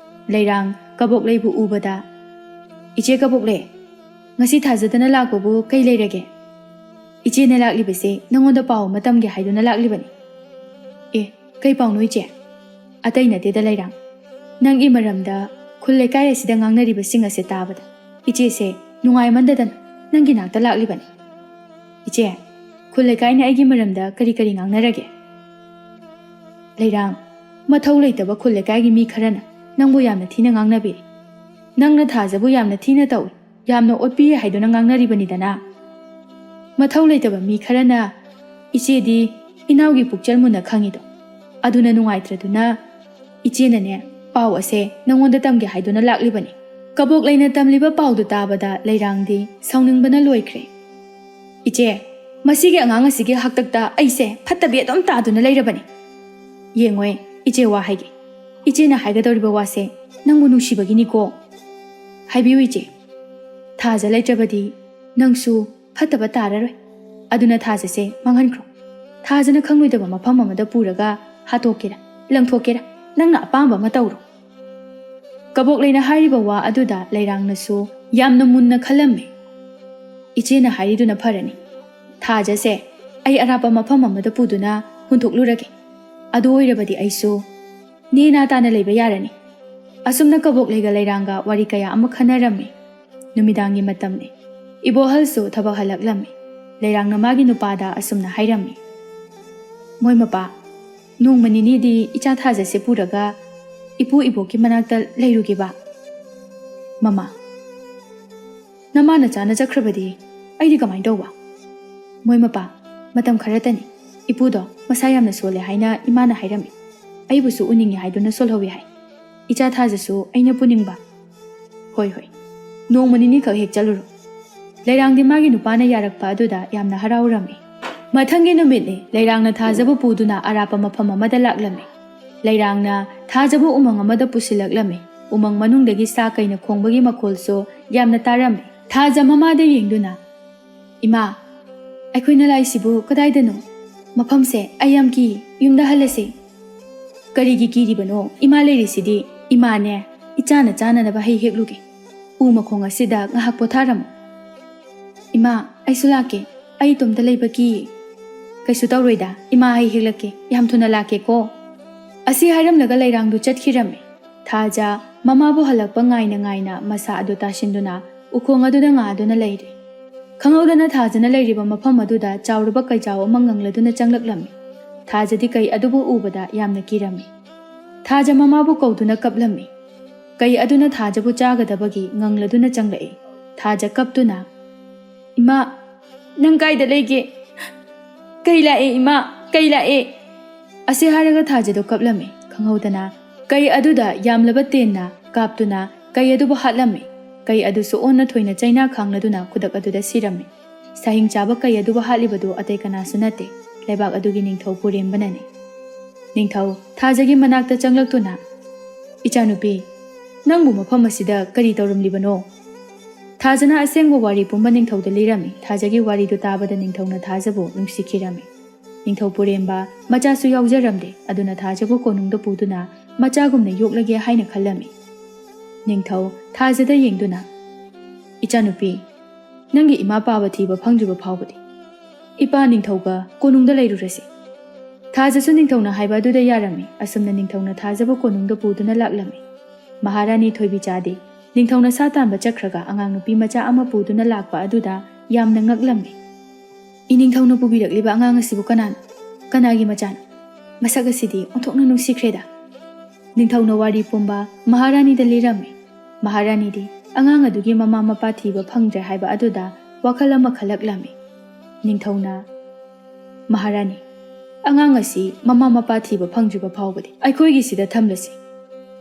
ꯂꯩꯔꯥꯡ ꯀꯕꯣꯛꯂꯩꯕꯨ ꯎꯕꯗ, "ꯏꯆꯦ ꯀꯕꯣꯛꯂꯩ, ꯉꯁꯤ ꯊꯥꯖꯗꯅ ꯂꯥꯛꯄꯕꯨ ꯀꯩ ꯂꯩꯔꯒꯦ?" "ꯏꯆꯦꯅ ꯂꯥꯛꯂꯤꯕꯁꯦ ꯅꯉꯣꯟꯗ ꯄꯥꯎ ꯑꯃ ꯇꯝꯒꯦ ꯍꯥꯏꯗꯨꯅ ꯂꯥꯛꯂꯤꯕꯅꯤ꯫" "ꯑꯦ, ꯀꯩ ꯄꯥꯎꯅꯣ ꯏꯆꯦ?" "ꯑꯇꯩ ꯅꯠꯇꯦꯗ ꯂꯩꯔꯥꯡ, ꯅꯪꯒꯤ ꯃꯔꯝꯗ ꯈꯨꯜ ꯂꯩꯀꯥꯏ ꯑꯁꯤꯗ ꯉꯥꯡꯅꯔꯤꯕꯁꯤꯡ ꯑꯁꯦ ꯇꯥꯕꯗ ꯏꯆꯦꯁꯦ ꯅꯨꯡꯉꯥꯏꯃꯟꯗꯗꯅ ꯅꯪꯒꯤ ꯅꯥꯛꯇ ꯂꯥꯛꯂꯤꯕꯅꯤ꯫" "ꯏꯆꯦ, ꯈꯨꯜ ꯂꯩꯀꯥꯏꯅ ꯑꯩꯒꯤ ꯃꯔꯝꯗ ꯀꯔꯤ ꯀꯔꯤ ꯉꯥꯡꯅꯔꯒꯦ?" "ꯂꯩꯔꯥꯡ, ꯃꯊꯧ ꯂꯩꯇꯕ ꯈꯨꯜ ꯂꯩꯀꯥꯏꯒꯤ ꯃꯤ ꯈꯔꯅ ꯅꯪꯕꯨ ꯌꯥꯝꯅ ꯊꯤꯅ ꯉꯥꯡꯅꯕꯤꯔꯤ꯫ ꯅꯪꯅ ꯊꯥꯖꯕꯨ ꯌꯥꯝꯅ ꯊꯤꯅ ꯇꯧꯏ, ꯌꯥꯝꯅ ꯑꯣꯠꯄꯤꯌꯦ ꯍꯥꯏꯗꯨꯅ ꯉꯥꯡꯅꯔꯤꯕꯅꯤꯗꯅ꯫ ꯃꯊꯧ ꯂꯩꯇꯕ ꯃꯤ ꯈꯔꯅ ꯏꯆꯦꯗꯤ ꯏꯅꯥꯎꯒꯤ ꯄꯨꯛꯆꯦꯜ ꯃꯨꯟꯅ ꯈꯪꯉꯤꯗꯣ꯫ ꯑꯗꯨꯅ ꯅꯨꯡꯉꯥꯏꯇ꯭ꯔꯗꯨꯅ ꯏꯆꯦꯅꯅꯦ, ꯄꯥꯎ ꯑꯁꯦ ꯅꯪꯉꯣꯟꯗ ꯇꯝꯒꯦ ꯍꯥꯏꯗꯨꯅ ꯂꯥꯛꯂꯤꯕꯅꯤ꯫ ꯀꯕꯣꯛ ꯂꯩꯅ ꯇꯝꯂꯤꯕ ꯄꯥꯎꯗꯨ ꯇꯥꯕꯗ ꯂꯩꯔꯥꯡꯗꯤ ꯁꯥꯎꯅꯤꯡꯕꯅ ꯂꯣꯏꯈ꯭ꯔꯦ꯫ "ꯏꯆꯦ, ꯃꯁꯤꯒꯤ ꯑꯉꯥꯡ ꯑꯁꯤꯒꯤ ꯍꯥꯛꯇꯛꯇ ꯑꯩꯁꯦ ꯐꯠꯇꯕꯤ ꯑꯗꯨꯝ ꯇꯥꯗꯨꯅ ꯂꯩꯔꯕꯅꯤ꯫ ꯌꯦꯡꯉꯣꯏ, ꯏꯆꯦ ꯋꯥ ꯍꯥꯏꯒꯦ꯫ ꯏꯆꯦꯅ ꯍꯥꯏꯒꯗꯧꯔꯤꯕ ꯋꯥꯁꯦ ꯅꯪꯕꯨ ꯅꯨꯡꯁꯤꯕꯒꯤꯅꯤꯀꯣ꯫ ꯍꯥꯏꯕꯤꯌꯨ ꯏꯆꯦ꯫ ꯊꯥꯖ ꯂꯩꯇ꯭ꯔꯕꯗꯤ ꯅꯪꯁꯨ ꯐꯠꯇꯕ ꯇꯥꯔꯔꯣꯏ꯫ ꯑꯗꯨꯅ ꯊꯥꯖꯁꯦ ꯃꯥꯡꯍꯟꯈ꯭ꯔꯣ꯫ ꯊꯥꯖꯅ ꯈꯪꯂꯣꯏꯗꯕ ꯃꯐꯝ ꯑꯃꯗ ꯄꯨꯔꯒ ꯍꯥꯠꯇꯣꯛꯀꯦꯔꯥ, ꯂꯪꯊꯣꯛꯀꯦꯔꯥ, ꯅꯪꯅ ꯑꯄꯥꯝꯕ ꯑꯃ ꯇꯧꯔꯣ꯫" ꯀꯕꯣꯛ ꯂꯩꯅ ꯍꯥꯏꯔꯤꯕ ꯋꯥ ꯑꯗꯨꯗ ꯂꯩꯔꯥꯡꯅꯁꯨ ꯌꯥꯝꯅ ꯃꯨꯟꯅ ꯈꯜꯂꯝꯃꯤ꯫ "ꯏꯆꯦꯅ ꯍꯥꯏꯔꯤꯗꯨꯅ ꯐꯔꯅꯤ꯫ ꯊꯥꯖꯁꯦ ꯑꯩ ꯑꯔꯥꯞꯄ ꯃꯐꯝ ꯑꯃꯗ ꯄꯨꯗꯨꯅ ꯍꯨꯟꯊꯣꯛꯂꯨꯔꯒꯦ꯫ ꯑꯗꯨ ꯑꯣꯏꯔꯕꯗꯤ ꯑꯩꯁꯨ ꯅꯦꯅꯥ ꯇꯥꯅ ꯂꯩꯕ ꯌꯥꯔꯅꯤ꯫" ꯑꯁꯨꯝꯅ ꯀꯕꯣꯛ ꯂꯩꯒ ꯂꯩꯔꯥꯡꯒ ꯋꯥꯔꯤ ꯀꯌꯥ ꯑꯃ ꯈꯟꯅꯔꯝꯃꯤ꯫ ꯅꯨꯃꯤꯗꯥꯡꯒꯤ ꯃꯇꯝꯅꯤ꯫ ꯏꯕꯣꯍꯜꯁꯨ ꯊꯕꯛ ꯍꯜꯂꯛꯂꯝꯃꯤ꯫ ꯂꯩꯔꯥꯡꯅ ꯃꯥꯒꯤ ꯅꯨꯄꯥꯗ ꯑꯁꯨꯝꯅ ꯍꯥꯏꯔꯝꯃꯤ, "ꯃꯣꯏ ꯃꯄꯥ, ꯅꯣꯡꯃ ꯅꯤꯅꯤꯗꯤ ꯏꯆꯥ ꯊꯥꯖꯁꯦ ꯄꯨꯔꯒ ꯏꯄꯨ ꯏꯕꯣꯛꯀꯤ ꯃꯅꯥꯛꯇ ꯂꯩꯔꯨꯒꯦꯕ꯫" "ꯃꯃꯥ, ꯅꯃꯥ ꯅꯆꯥꯅ ꯆꯠꯈ꯭ꯔꯕꯗꯤ ꯑꯩꯗꯤ ꯀꯃꯥꯏꯅ ꯇꯧꯕ?" "ꯃꯣꯏ ꯃꯄꯥ, ꯃꯇꯝ ꯈꯔꯇꯅꯤ꯫ ꯏꯄꯨꯗꯣ ꯃꯁꯥ ꯌꯥꯝꯅ ꯁꯣꯜꯂꯦ ꯍꯥꯏꯅ ꯏꯃꯥꯅ ꯍꯥꯏꯔꯝꯃꯤ꯫ ꯑꯩꯕꯨꯁꯨ ꯎꯅꯤꯡꯉꯤ ꯍꯥꯏꯗꯨꯅ ꯁꯣꯜꯍꯧꯋꯤ ꯍꯥꯏ꯫ ꯏꯆꯥ ꯊꯥꯖꯁꯨ ꯑꯩꯅ ꯄꯨꯅꯤꯡꯕ꯫" "ꯍꯣꯏ, ꯍꯣꯏ, ꯅꯣꯡꯃ ꯅꯤꯅꯤꯈꯛ ꯍꯦꯛ ꯆꯠꯂꯨꯔꯣ꯫" ꯂꯩꯔꯥꯡꯗꯤ ꯃꯥꯒꯤ ꯅꯨꯄꯥꯅ ꯌꯥꯔꯛꯄ ꯑꯗꯨꯗ ꯌꯥꯝꯅ ꯍꯔꯥꯎꯔꯝꯃꯤ꯫ ꯃꯊꯪꯒꯤ ꯅꯨꯃꯤꯠꯅꯤ꯫ ꯂꯩꯔꯥꯡꯅ ꯊꯥꯖꯕꯨ ꯄꯨꯗꯨꯅ ꯑꯔꯥꯞꯄ ꯃꯐꯝ ꯑꯃꯗ ꯂꯥꯛꯂꯝꯃꯤ꯫ ꯂꯩꯔꯥꯡꯅ ꯊꯥꯖꯕꯨ ꯎꯃꯪ ꯑꯃꯗ ꯄꯨꯁꯤꯜꯂꯛꯂꯝꯃꯤ꯫ ꯎꯃꯪ ꯃꯅꯨꯡꯗꯒꯤ ꯁꯥ ꯀꯩꯅ ꯈꯣꯡꯕꯒꯤ ꯃꯈꯣꯜꯁꯨ ꯌꯥꯝꯅ ꯇꯥꯔꯝꯃꯤ꯫ ꯊꯥꯖ ꯃꯃꯥꯗ ꯌꯦꯡꯗꯨꯅ, "ꯏꯃꯥ, ꯑꯩꯈꯣꯏꯅ ꯂꯥꯛꯏꯁꯤꯕꯨ ꯀꯗꯥꯏꯗꯅꯣ? ꯃꯐꯝꯁꯦ ꯑꯩ ꯌꯥꯝ ꯀꯤ꯫ ꯌꯨꯝꯗ ꯍꯜꯂꯁꯤ꯫" "ꯀꯔꯤꯒꯤ ꯀꯤꯔꯤꯕꯅꯣ? ꯏꯃꯥ ꯂꯩꯔꯤꯁꯤꯗꯤ꯫ ꯏꯃꯥꯅꯦ, ꯏꯆꯥꯅ ꯆꯥꯅꯅꯕ ꯍꯩ ꯍꯦꯛꯂꯨꯒꯦ꯫ ꯎ ꯃꯈꯣꯡ ꯑꯁꯤꯗ ꯉꯥꯏꯍꯥꯛ ꯄꯣꯊꯥꯔꯝꯃꯨ꯫" "ꯏꯃꯥ, ꯑꯩꯁꯨ ꯂꯥꯛꯀꯦ꯫ ꯑꯩ ꯏꯇꯣꯝꯇ ꯂꯩꯕ ꯀꯤꯌꯦ꯫" "ꯀꯩꯁꯨ ꯇꯧꯔꯣꯏꯗ, ꯏꯃꯥ ꯍꯩ ꯍꯦꯛꯂꯛꯀꯦ꯫ ꯌꯥꯝ ꯊꯨꯅ ꯂꯥꯛꯀꯦꯀꯣ꯫" ꯑꯁꯤ ꯍꯥꯏꯔꯝꯂꯒ ꯂꯩꯔꯥꯡꯗꯨ ꯆꯠꯈꯤꯔꯝꯃꯤ꯫ ꯊꯥꯖ ꯃꯃꯥꯕꯨ ꯍꯜꯂꯛꯄ ꯉꯥꯏꯅ ꯉꯥꯏꯅ ꯃꯁꯥ ꯑꯗꯨ ꯇꯥꯁꯤꯟꯗꯨꯅ ꯎꯈꯣꯡ ꯑꯗꯨꯗ ꯉꯥꯗꯨꯅ ꯂꯩꯔꯦ꯫ ꯈꯪꯍꯧꯗꯅ ꯊꯥꯖꯅ ꯂꯩꯔꯤꯕ ꯃꯐꯝ ꯑꯗꯨꯗ ꯆꯥꯎꯔꯕ ꯀꯩꯖꯥꯎ ꯑꯃ ꯉꯪꯂꯗꯨꯅ ꯆꯪꯂꯛꯂꯝꯃꯤ꯫ ꯊꯥꯖꯗꯤ ꯀꯩ ꯑꯗꯨꯕꯨ ꯎꯕꯗ ꯌꯥꯝꯅ ꯀꯤꯔꯝꯃꯤ꯫ ꯊꯥꯖ ꯃꯃꯥꯕꯨ ꯀꯧꯗꯨꯅ ꯀꯞꯂꯝꯃꯤ꯫ ꯀꯩ ꯑꯗꯨꯅ ꯊꯥꯖꯕꯨ ꯆꯥꯒꯗꯕꯒꯤ ꯉꯪꯂꯗꯨꯅ ꯆꯪꯂꯛꯏ꯫ ꯊꯥꯖ ꯀꯞꯇꯨꯅ, "ꯏꯃꯥ, ꯅꯪ ꯀꯥꯏꯗ ꯂꯩꯒꯦ? ꯀꯩ ꯂꯥꯛꯑꯦ ꯏꯃꯥ, ꯀꯩ ꯂꯥꯛꯑꯦ?" ꯑꯁꯤ ꯍꯥꯏꯔꯒ ꯊꯥꯖꯗꯣ ꯀꯞꯂꯝꯃꯤ꯫ ꯈꯪꯍꯧꯗꯅ ꯀꯩ ꯑꯗꯨꯗ ꯌꯥꯝꯂꯕ ꯇꯦꯟꯅ ꯀꯥꯞꯇꯨꯅ ꯀꯩ ꯑꯗꯨꯕꯨ ꯍꯥꯠꯂꯝꯃꯤ꯫ ꯀꯩ ꯑꯗꯨꯁꯨ ꯑꯣꯟꯅ ꯊꯣꯏꯅ ꯆꯩꯅꯥ ꯈꯥꯡꯂꯗꯨꯅ ꯈꯨꯗꯛ ꯑꯗꯨꯗ ꯁꯤꯔꯝꯃꯤ꯫ ꯁꯥꯍꯤꯡ ꯆꯥꯕ ꯀꯩ ꯑꯗꯨꯕꯨ ꯍꯥꯠꯂꯤꯕꯗꯨ ꯑꯇꯩ ꯀꯅꯥꯁꯨ ꯅꯠꯇꯦ, ꯂꯩꯕꯥꯛ ꯑꯗꯨꯒꯤ ꯅꯤꯡꯊꯧ ꯄꯨꯔꯦꯝꯕꯅꯅꯤ꯫ ꯅꯤꯡꯊꯧ ꯊꯥꯖꯒꯤ ꯃꯅꯥꯛꯇ ꯆꯪꯂꯛꯇꯨꯅ, "ꯏꯆꯥꯅꯨꯄꯤ, ꯅꯪꯕꯨ ꯃꯐꯝ ꯑꯁꯤꯗ ꯀꯔꯤ ꯇꯧꯔꯝꯂꯤꯕꯅꯣ?" ꯊꯥꯖꯅ ꯑꯁꯦꯡꯕ ꯋꯥꯔꯤ ꯄꯨꯝꯕ ꯅꯤꯡꯊꯧꯗ ꯂꯤꯔꯝꯃꯤ꯫ ꯊꯥꯖꯒꯤ ꯋꯥꯔꯤꯗꯨ ꯇꯥꯕꯗ ꯅꯤꯡꯊꯧꯅ ꯊꯥꯖꯕꯨ ꯅꯨꯡꯁꯤꯈꯤꯔꯝꯃꯤ꯫ ꯅꯤꯡꯊꯧ ꯄꯨꯔꯦꯝꯕ ꯃꯆꯥꯁꯨ ꯌꯥꯎꯖꯔꯝꯗꯦ, ꯑꯗꯨꯅ ꯊꯥꯖꯕꯨ ꯀꯣꯅꯨꯡꯗ ꯄꯨꯗꯨꯅ ꯃꯆꯥꯒꯨꯝꯅ ꯌꯣꯛꯂꯒꯦ ꯍꯥꯏꯅ ꯈꯜꯂꯝꯃꯤ꯫ ꯅꯤꯡꯊꯧ ꯊꯥꯖꯗ ꯌꯦꯡꯗꯨꯅ, "ꯏꯆꯥꯅꯨꯄꯤ, ꯅꯪꯒꯤ ꯏꯃꯥ ꯄꯥꯕ ꯊꯤꯕ ꯐꯪꯗ꯭ꯔꯤꯕ ꯐꯥꯎꯕꯗꯤ ꯏꯄꯥ ꯅꯤꯡꯊꯧꯒ ꯀꯣꯅꯨꯡꯗ ꯂꯩꯔꯨꯔꯁꯤ꯫" ꯊꯥꯖꯁꯨ ꯅꯤꯡꯊꯧꯅ ꯍꯥꯏꯕ ꯑꯗꯨꯗ ꯌꯥꯔꯝꯃꯤ꯫ ꯑꯁꯨꯝꯅ ꯅꯤꯡꯊꯧꯅ ꯊꯥꯖꯕꯨ ꯀꯣꯅꯨꯡꯗ ꯄꯨꯗꯨꯅ ꯂꯥꯛꯂꯝꯃꯤ꯫ ꯃꯍꯥꯔꯥꯅꯤ ꯊꯣꯏꯕꯤꯆꯥꯗꯤ ꯅꯤꯡꯊꯧꯅ ꯁꯥ ꯇꯥꯟꯕ ꯆꯠꯈ꯭ꯔꯒ ꯑꯉꯥꯡ ꯅꯨꯄꯤ ꯃꯆꯥ ꯑꯃ ꯄꯨꯗꯨꯅ ꯂꯥꯛꯄ ꯑꯗꯨꯗ ꯌꯥꯝꯅ ꯉꯛꯂꯝꯃꯤ꯫ "ꯏꯅꯤꯡꯊꯧꯅ ꯄꯨꯕꯤꯔꯛꯂꯤꯕ ꯑꯉꯥꯡ ꯑꯁꯤꯕꯨ ꯀꯅꯥꯅꯣ? ꯀꯅꯥꯒꯤ ꯃꯆꯥꯅꯣ? ꯃꯁꯛ ꯑꯁꯤꯗꯤ ꯑꯣꯟꯊꯣꯛꯅ ꯅꯨꯡꯁꯤꯈ꯭ꯔꯦꯗ!" ꯅꯤꯡꯊꯧꯅ ꯋꯥꯔꯤ ꯄꯨꯝꯕ ꯃꯍꯥꯔꯥꯅꯤꯗ ꯂꯤꯔꯝꯃꯤ꯫ ꯃꯍꯥꯔꯥꯅꯤꯗꯤ ꯑꯉꯥꯡ ꯑꯗꯨꯒꯤ ꯃꯃꯥ ꯃꯄꯥ ꯊꯤꯕ ꯐꯪꯗ꯭ꯔꯦ ꯍꯥꯏꯕ ꯑꯗꯨꯗ ꯋꯥꯈꯜ ꯑꯃ ꯈꯜꯂꯛꯂꯝꯃꯤ꯫ ꯅꯤꯡꯊꯧꯅ ꯃꯍꯥꯔꯥꯅꯤ, "ꯑꯉꯥꯡ ꯑꯁꯤ ꯃꯃꯥ ꯃꯄꯥ ꯊꯤꯕ ꯐꯪꯗ꯭ꯔꯤꯕ ꯐꯥꯎꯕꯗꯤ ꯑꯩꯈꯣꯏꯒꯤꯁꯤꯗ ꯊꯝꯂꯁꯤ꯫"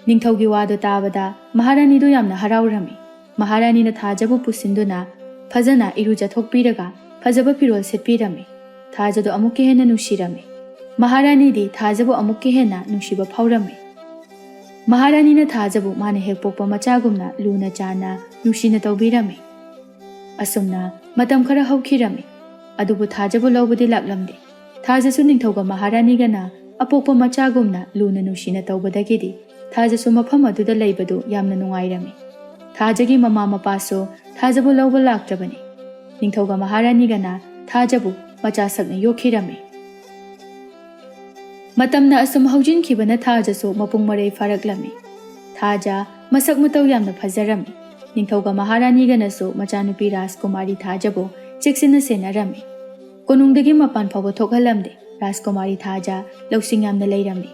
ꯅꯤꯡꯊꯧꯒꯤ ꯋꯥꯗꯨ ꯇꯥꯕꯗ ꯃꯍꯥꯔꯥꯅꯤꯗꯨ ꯌꯥꯝꯅ ꯍꯔꯥꯎꯔꯝꯃꯤ꯫ ꯃꯍꯥꯔꯥꯅꯤꯅ ꯊꯥꯖꯕꯨ ꯄꯨꯁꯤꯟꯗꯨꯅ ꯐꯖꯅ ꯏꯔꯨꯖꯊꯣꯛꯄꯤꯔꯒ ꯐꯖꯕ ꯐꯤꯔꯣꯜ ꯁꯦꯠꯄꯤꯔꯝꯃꯤ꯫ ꯊꯥꯖꯗꯨ ꯑꯃꯨꯛꯀ ꯍꯦꯟꯅ ꯅꯨꯡꯁꯤꯔꯝꯃꯤ꯫ ꯃꯍꯥꯔꯥꯅꯤꯗꯤ ꯊꯥꯖꯕꯨ ꯑꯃꯨꯛꯀ ꯍꯦꯟꯅ ꯅꯨꯡꯁꯤꯕ ꯐꯥꯎꯔꯝꯃꯤ꯫ ꯃꯍꯥꯔꯥꯅꯤꯅ ꯊꯥꯖꯕꯨ ꯃꯥꯅ ꯍꯦꯛ ꯄꯣꯛꯄ ꯃꯆꯥꯒꯨꯝꯅ ꯂꯨꯅ ꯆꯥꯟꯅ ꯅꯨꯡꯁꯤꯅ ꯇꯧꯕꯤꯔꯝꯃꯤ꯫ ꯑꯁꯨꯝꯅ ꯃꯇꯝ ꯈꯔ ꯍꯧꯈꯤꯔꯝꯃꯤ꯫ ꯑꯗꯨꯕꯨ ꯊꯥꯖꯕꯨ ꯂꯧꯕꯗꯤ ꯂꯥꯛꯂꯝꯗꯦ꯫ ꯊꯥꯖꯁꯨ ꯅꯤꯡꯊꯧꯒ ꯃꯍꯥꯔꯥꯅꯤꯒꯅ ꯑꯄꯣꯛꯄ ꯃꯆꯥꯒꯨꯝꯅ ꯂꯨꯅ ꯅꯨꯡꯁꯤꯅ ꯇꯧꯕꯗꯒꯤꯗꯤ ꯊꯥꯖꯁꯨ ꯃꯐꯝ ꯑꯗꯨꯗ ꯂꯩꯕꯗꯨ ꯌꯥꯝꯅ ꯅꯨꯡꯉꯥꯏꯔꯝꯃꯤ꯫ ꯊꯥꯖꯒꯤ ꯃꯃꯥ ꯃꯄꯥꯁꯨ ꯊꯥꯖꯕꯨ ꯂꯧꯕ ꯂꯥꯛꯇ꯭ꯔꯕꯅꯤ꯫ ꯅꯤꯡꯊꯧꯒ ꯃꯍꯥꯔꯥꯅꯤꯒꯅ ꯊꯥꯖꯕꯨ ꯃꯆꯥ ꯁꯛꯅ ꯌꯣꯛꯈꯤꯔꯝꯃꯤ꯫ ꯃꯇꯝꯅ ꯑꯁꯨꯝ ꯍꯧꯖꯤꯟꯈꯤꯕꯅ ꯊꯥꯖꯁꯨ ꯃꯄꯨꯡ ꯃꯔꯩ ꯐꯥꯔꯛꯂꯝꯃꯤ꯫ ꯊꯥꯖ ꯃꯁꯛ ꯃꯇꯧ ꯌꯥꯝꯅ ꯐꯖꯔꯝꯃꯤ꯫ ꯅꯤꯡꯊꯧꯒ ꯃꯍꯥꯔꯥꯅꯤꯒꯅꯁꯨ ꯃꯆꯥꯅꯨꯄꯤ ꯔꯥꯖꯀꯨꯃꯥꯔꯤ ꯊꯥꯖꯕꯨ ꯆꯦꯛꯁꯤꯟꯅ ꯁꯦꯟꯅꯔꯝꯃꯤ꯫ ꯀꯣꯅꯨꯡꯗꯒꯤ ꯃꯄꯥꯟ ꯐꯥꯎꯕ ꯊꯣꯛꯍꯜꯂꯝꯗꯦ꯫ ꯔꯥꯖꯀꯨꯃꯥꯔꯤ ꯊꯥꯖ ꯂꯧꯁꯤꯡ ꯌꯥꯝꯅ ꯂꯩꯔꯝꯃꯤ꯫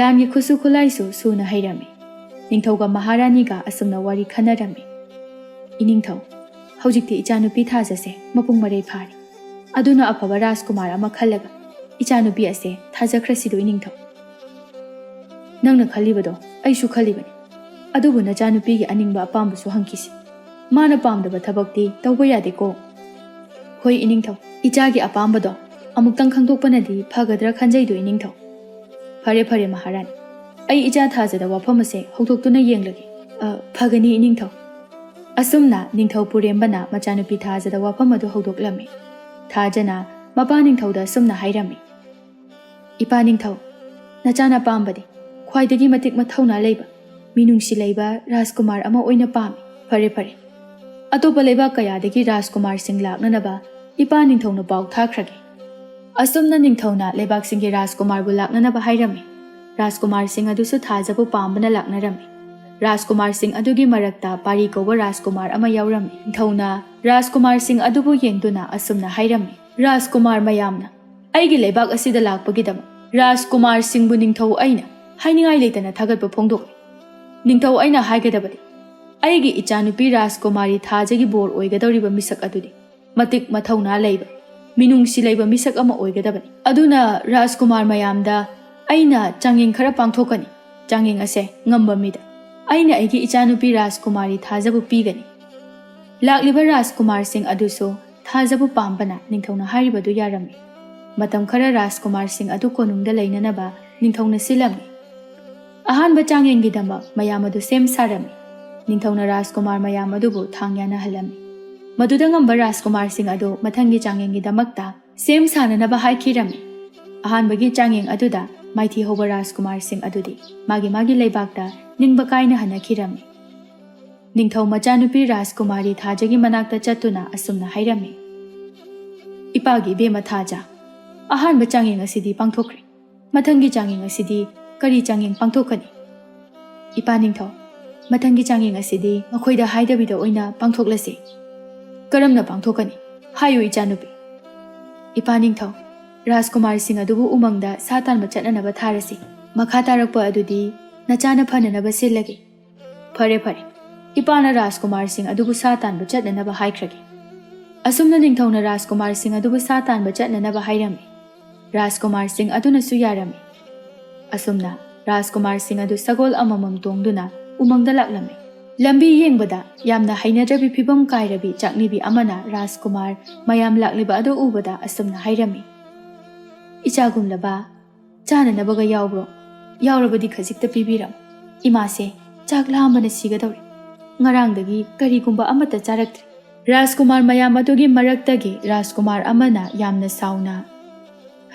ꯂꯥꯟꯒꯤ ꯈꯨꯠꯁꯨ ꯈꯨꯠꯂꯥꯏꯁꯨ ꯁꯨꯅ ꯍꯩꯔꯝꯃꯤ꯫ ꯅꯤꯡꯊꯧꯒ ꯃꯍꯥꯔꯥꯅꯤꯒ ꯑꯁꯨꯝꯅ ꯋꯥꯔꯤ ꯈꯟꯅꯔꯝꯃꯤ꯫ "ꯏꯅꯤꯡꯊꯧ, ꯍꯧꯖꯤꯛꯇꯤ ꯏꯆꯥꯅꯨꯄꯤ ꯊꯥꯖꯁꯦ ꯃꯄꯨꯡ ꯃꯔꯩ ꯐꯥꯔꯦ꯫ ꯑꯗꯨꯅ ꯑꯐꯕ ꯔꯥꯖꯀꯨꯃꯥꯔ ꯑꯃ ꯈꯜꯂꯒ ꯏꯆꯥꯅꯨꯄꯤ ꯑꯁꯦ ꯊꯥꯖꯈ꯭ꯔꯁꯤꯗꯣ ꯏꯅꯤꯡꯊꯧ꯫" ꯅꯪꯅ ꯈꯜꯂꯤꯕꯗꯣ ꯑꯩꯁꯨ ꯈꯜꯂꯤꯕꯅꯤ꯫ ꯑꯗꯨꯕꯨ ꯅꯆꯥꯅꯨꯄꯤꯒꯤ ꯑꯅꯤꯡꯕ ꯑꯄꯥꯝꯕꯁꯨ ꯍꯪꯈꯤꯁꯤ꯫ ꯃꯥꯅ ꯄꯥꯝꯗꯕ ꯊꯕꯛꯇꯤ ꯇꯧꯕ ꯌꯥꯗꯦꯀꯣ꯫ ꯍꯣꯏ ꯏꯅꯤꯡꯊꯧ, ꯏꯆꯥꯒꯤ ꯑꯄꯥꯝꯕꯗꯣ ꯑꯃꯨꯛꯇꯪ ꯈꯪꯗꯣꯛꯄꯅꯗꯤ ꯐꯒꯗ꯭ꯔꯥ ꯈꯟꯖꯩꯗꯣ ꯏꯅꯤꯡꯊꯧ꯫ ꯐꯔꯦ ꯐꯔꯦ ꯃꯍꯥꯔꯥꯅꯤ, ꯑꯩ ꯏꯆꯥ ꯊꯥꯖꯗ ꯋꯥꯐꯝ ꯑꯁꯦ ꯍꯧꯗꯣꯛꯇꯨꯅ ꯌꯦꯡꯂꯒꯦ꯫ ꯑ, ꯐꯒꯅꯤ ꯏꯅꯤꯡꯊꯧ꯫ ꯑꯁꯨꯝꯅ ꯅꯤꯡꯊꯧ ꯄꯨꯔꯦꯝꯕꯅ ꯃꯆꯥꯅꯨꯄꯤ ꯊꯥꯖꯗ ꯋꯥꯐꯝ ꯑꯗꯨ ꯍꯧꯗꯣꯛꯂꯝꯃꯤ꯫ ꯊꯥꯖꯅ ꯃꯄꯥ ꯅꯤꯡꯊꯧꯗ ꯑꯁꯨꯝꯅ ꯍꯥꯏꯔꯝꯃꯤ, "ꯏꯄꯥ ꯅꯤꯡꯊꯧ, ꯅꯆꯥꯅ ꯄꯥꯝꯕꯗꯤ ꯈ꯭ꯋꯥꯏꯗꯒꯤ ꯃꯇꯤꯛ ꯃꯊꯧꯅꯥ ꯂꯩꯕ, ꯃꯤꯅꯨꯡꯁꯤ ꯂꯩꯕ ꯔꯥꯖꯀꯨꯃꯥꯔ ꯑꯃ ꯑꯣꯏꯅ ꯄꯥꯝꯃꯤ꯫ ꯐꯔꯦ ꯐꯔꯦ, ꯑꯇꯣꯞꯄ ꯂꯩꯕꯥꯛ ꯀꯌꯥꯗꯒꯤ ꯔꯥꯖꯀꯨꯃꯥꯔꯁꯤꯡ ꯂꯥꯛꯅꯅꯕ ꯏꯄꯥ ꯅꯤꯡꯊꯧꯅ ꯄꯥꯎ ꯊꯥꯈ꯭ꯔꯒꯦ꯫" ꯑꯁꯨꯝꯅ ꯅꯤꯡꯊꯧꯅ ꯂꯩꯕꯥꯛꯁꯤꯡꯒꯤ ꯔꯥꯖꯀꯨꯃꯥꯔꯕꯨ ꯂꯥꯛꯅꯅꯕ ꯍꯥꯏꯔꯝꯃꯤ꯫ ꯔꯥꯖꯀꯨꯃꯥꯔꯁꯤꯡ ꯑꯗꯨꯁꯨ ꯊꯥꯖꯕꯨ ꯄꯥꯝꯕꯅ ꯂꯥꯛꯅꯔꯝꯃꯤ꯫ ꯔꯥꯖꯀꯨꯃꯥꯔꯁꯤꯡ ꯑꯗꯨꯒꯤ ꯃꯔꯛꯇ ꯄꯥꯔꯤ ꯀꯧꯕ ꯔꯥꯖꯀꯨꯃꯥꯔ ꯑꯃ ꯌꯥꯎꯔꯝꯃꯤ꯫ ꯅꯤꯡꯊꯧꯅ ꯔꯥꯖꯀꯨꯃꯥꯔꯁꯤꯡ ꯑꯗꯨꯕꯨ ꯌꯦꯡꯗꯨꯅ ꯑꯁꯨꯝꯅ ꯍꯥꯏꯔꯝꯃꯤ, "ꯔꯥꯖꯀꯨꯃꯥꯔ ꯃꯌꯥꯝꯅ ꯑꯩꯒꯤ ꯂꯩꯕꯥꯛ ꯑꯁꯤꯗ ꯂꯥꯛꯄꯒꯤꯗꯃꯛ ꯔꯥꯖꯀꯨꯃꯥꯔꯁꯤꯡꯕꯨ ꯅꯤꯡꯊꯧ ꯑꯩꯅ ꯍꯥꯏꯅꯤꯡꯉꯥꯏ ꯂꯩꯇꯅ ꯊꯥꯒꯠꯄ ꯐꯣꯡꯗꯣꯛꯂꯤ꯫ ꯅꯤꯡꯊꯧ ꯑꯩꯅ ꯍꯥꯏꯒꯗꯕꯗꯤ, ꯑꯩꯒꯤ ꯏꯆꯥꯅꯨꯄꯤ ꯔꯥꯖꯀꯨꯃꯥꯔꯤ ꯊꯥꯖꯒꯤ ꯕꯣꯔ ꯑꯣꯏꯒꯗꯧꯔꯤꯕ ꯃꯤꯁꯛ ꯑꯗꯨꯗꯤ ꯃꯇꯤꯛ ꯃꯊꯧꯅꯥ ꯂꯩꯕ, ꯃꯤꯅꯨꯡꯁꯤ ꯂꯩꯕ ꯃꯤꯁꯛ ꯑꯃ ꯑꯣꯏꯒꯗꯕꯅꯤ꯫ ꯑꯗꯨꯅ ꯔꯥꯖꯀꯨꯃꯥꯔ ꯃꯌꯥꯝꯗ ꯑꯩꯅ ꯆꯥꯡꯌꯦꯡ ꯈꯔ ꯄꯥꯡꯊꯣꯛꯀꯅꯤ꯫ ꯆꯥꯡꯌꯦꯡ ꯑꯁꯦ ꯉꯝꯕ ꯃꯤꯗ ꯑꯩꯅ ꯑꯩꯒꯤ ꯏꯆꯥꯅꯨꯄꯤ ꯔꯥꯖꯀꯨꯃꯥꯔꯤ ꯊꯥꯖꯕꯨ ꯄꯤꯒꯅꯤ꯫" ꯂꯥꯛꯂꯤꯕ ꯔꯥꯖꯀꯨꯃꯥꯔꯁꯤꯡ ꯑꯗꯨꯁꯨ ꯊꯥꯖꯕꯨ ꯄꯥꯝꯕꯅ ꯅꯤꯡꯊꯧꯅ ꯍꯥꯏꯔꯤꯕꯗꯨ ꯌꯥꯔꯝꯃꯤ꯫ ꯃꯇꯝ ꯈꯔ ꯔꯥꯖꯀꯨꯃꯥꯔꯁꯤꯡ ꯑꯗꯨ ꯀꯣꯅꯨꯡꯗ ꯂꯩꯅꯅꯕ ꯅꯤꯡꯊꯧꯅ ꯁꯤꯜꯂꯝꯃꯤ꯫ ꯑꯍꯥꯟꯕ ꯆꯥꯡꯌꯦꯡꯒꯤꯗꯃꯛ ꯃꯌꯥꯝ ꯑꯗꯨ ꯁꯦꯝ ꯁꯥꯔꯝꯃꯤ꯫ ꯅꯤꯡꯊꯧꯅ ꯔꯥꯖꯀꯨꯃꯥꯔ ꯃꯌꯥꯝ ꯑꯗꯨꯕꯨ ꯊꯥꯡ ꯌꯥꯅꯍꯜꯂꯝꯃꯤ꯫ ꯃꯗꯨꯗ ꯉꯝꯕ ꯔꯥꯖꯀꯨꯃꯥꯔꯁꯤꯡ ꯑꯗꯨ ꯃꯊꯪꯒꯤ ꯆꯥꯡꯌꯦꯡꯒꯤꯗꯃꯛꯇ ꯁꯦꯝ ꯁꯥꯅꯅꯕ ꯍꯥꯏꯈꯤꯔꯝꯃꯤ꯫ ꯑꯍꯥꯟꯕꯒꯤ ꯆꯥꯡꯌꯦꯡ ꯑꯗꯨꯗ ꯃꯥꯏꯊꯤ ꯍꯧꯕ ꯔꯥꯖꯀꯨꯃꯥꯔꯁꯤꯡ ꯑꯗꯨꯗꯤ ꯃꯥꯒꯤ ꯃꯥꯒꯤ ꯂꯩꯕꯥꯛꯇ ꯅꯤꯡꯕ ꯀꯥꯏꯅ ꯍꯟꯅꯈꯤꯔꯝꯃꯤ꯫ ꯅꯤꯡꯊꯧ ꯃꯆꯥꯅꯨꯄꯤ ꯔꯥꯖꯀꯨꯃꯥꯔꯤ ꯊꯥꯖꯒꯤ ꯃꯅꯥꯛꯇ ꯆꯠꯇꯨꯅ ꯑꯁꯨꯝꯅ ꯍꯥꯏꯔꯝꯃꯤ, "ꯏꯄꯥꯒꯤ ꯏꯕꯦꯝꯃ ꯊꯥꯖ, ꯑꯍꯥꯟꯕ ꯆꯥꯡꯌꯦꯡ ꯑꯁꯤꯗꯤ ꯄꯥꯡꯊꯣꯛꯈ꯭ꯔꯦ꯫ ꯃꯊꯪꯒꯤ ꯆꯥꯡꯌꯦꯡ ꯑꯁꯤꯗꯤ ꯀꯔꯤ ꯆꯥꯡꯌꯦꯡ ꯄꯥꯡꯊꯣꯛꯀꯅꯤ?" "ꯏꯄꯥ ꯅꯤꯡꯊꯧ, ꯃꯊꯪꯒꯤ ꯆꯥꯡꯌꯦꯡ ꯑꯁꯤꯗꯤ ꯃꯈꯣꯏꯗ ꯍꯥꯏꯗꯕꯤꯗ ꯑꯣꯏꯅ ꯄꯥꯡꯊꯣꯛꯂꯁꯤ꯫" "ꯀꯔꯝꯅ ꯄꯥꯡꯊꯣꯛꯀꯅꯤ? ꯍꯥꯏꯌꯨ ꯏꯆꯥꯅꯨꯄꯤ꯫" "ꯏꯄꯥ ꯅꯤꯡꯊꯧ, ꯔꯥꯖꯀꯨꯃꯥꯔꯁꯤꯡ ꯑꯗꯨꯕꯨ ꯎꯃꯪꯗ ꯁꯥ ꯇꯥꯟꯕ ꯆꯠꯅꯅꯕ ꯊꯥꯔꯁꯤ꯫ ꯃꯈꯥ ꯇꯥꯔꯛꯄ ꯑꯗꯨꯗꯤ ꯅꯆꯥꯅ ꯐꯅꯅꯕ ꯁꯤꯜꯂꯒꯦ꯫" ꯐꯔꯦ ꯐꯔꯦ, ꯏꯄꯥꯅ ꯔꯥꯖꯀꯨꯃꯥꯔꯁꯤꯡ ꯑꯗꯨꯕꯨ ꯁꯥ ꯇꯥꯟꯕ ꯆꯠꯅꯅꯕ ꯍꯥꯏꯈ꯭ꯔꯒꯦ꯫ ꯑꯁꯨꯝꯅ ꯅꯤꯡꯊꯧꯅ ꯔꯥꯖꯀꯨꯃꯥꯔꯁꯤꯡ ꯑꯗꯨꯕꯨ ꯁꯥ ꯇꯥꯟꯕ ꯆꯠꯅꯅꯕ ꯍꯥꯏꯔꯝꯃꯤ꯫ ꯔꯥꯖꯀꯨꯃꯥꯔꯁꯤꯡ ꯑꯗꯨꯅꯁꯨ ꯌꯥꯔꯝꯃꯤ꯫ ꯑꯁꯨꯝꯅ ꯔꯥꯖꯀꯨꯃꯥꯔꯁꯤꯡ ꯑꯗꯨ ꯁꯒꯣꯜ ꯑꯃꯃꯝ ꯇꯣꯡꯗꯨꯅ ꯎꯃꯪꯗ ꯂꯥꯛꯂꯝꯃꯤ꯫ ꯂꯝꯕꯤ ꯌꯦꯡꯕꯗ ꯌꯥꯝꯅ ꯍꯩꯅꯗ꯭ꯔꯕꯤ ꯐꯤꯕꯝ ꯀꯥꯏꯔꯕꯤ ꯆꯥꯛꯅꯤꯕꯤ ꯑꯃꯅ ꯔꯥꯖꯀꯨꯃꯥꯔ ꯃꯌꯥꯝ ꯂꯥꯛꯂꯤꯕ ꯑꯗꯨ ꯎꯕꯗ ꯑꯁꯨꯝꯅ ꯍꯥꯏꯔꯝꯃꯤ, "ꯏꯆꯥꯒꯨꯝꯂꯕ, ꯆꯥꯅꯅꯕꯒ ꯌꯥꯎꯕ꯭ꯔꯣ? ꯌꯥꯎꯔꯕꯗꯤ ꯈꯖꯤꯛꯇ ꯄꯤꯕꯤꯔꯝ꯫ ꯏꯃꯥꯁꯦ ꯆꯥꯛ ꯂꯥꯝꯕꯅ ꯁꯤꯒꯗꯧꯔꯦ꯫ ꯉꯔꯥꯡꯗꯒꯤ ꯀꯔꯤꯒꯨꯝꯕ ꯑꯃꯠꯇ ꯆꯥꯔꯛꯇ꯭ꯔꯤ꯫" ꯔꯥꯖꯀꯨꯃꯥꯔ ꯃꯌꯥꯝ ꯑꯗꯨꯒꯤ ꯃꯔꯛꯇꯒꯤ ꯔꯥꯖꯀꯨꯃꯥꯔ ꯑꯃꯅ ꯌꯥꯝꯅ ꯁꯥꯎꯅ,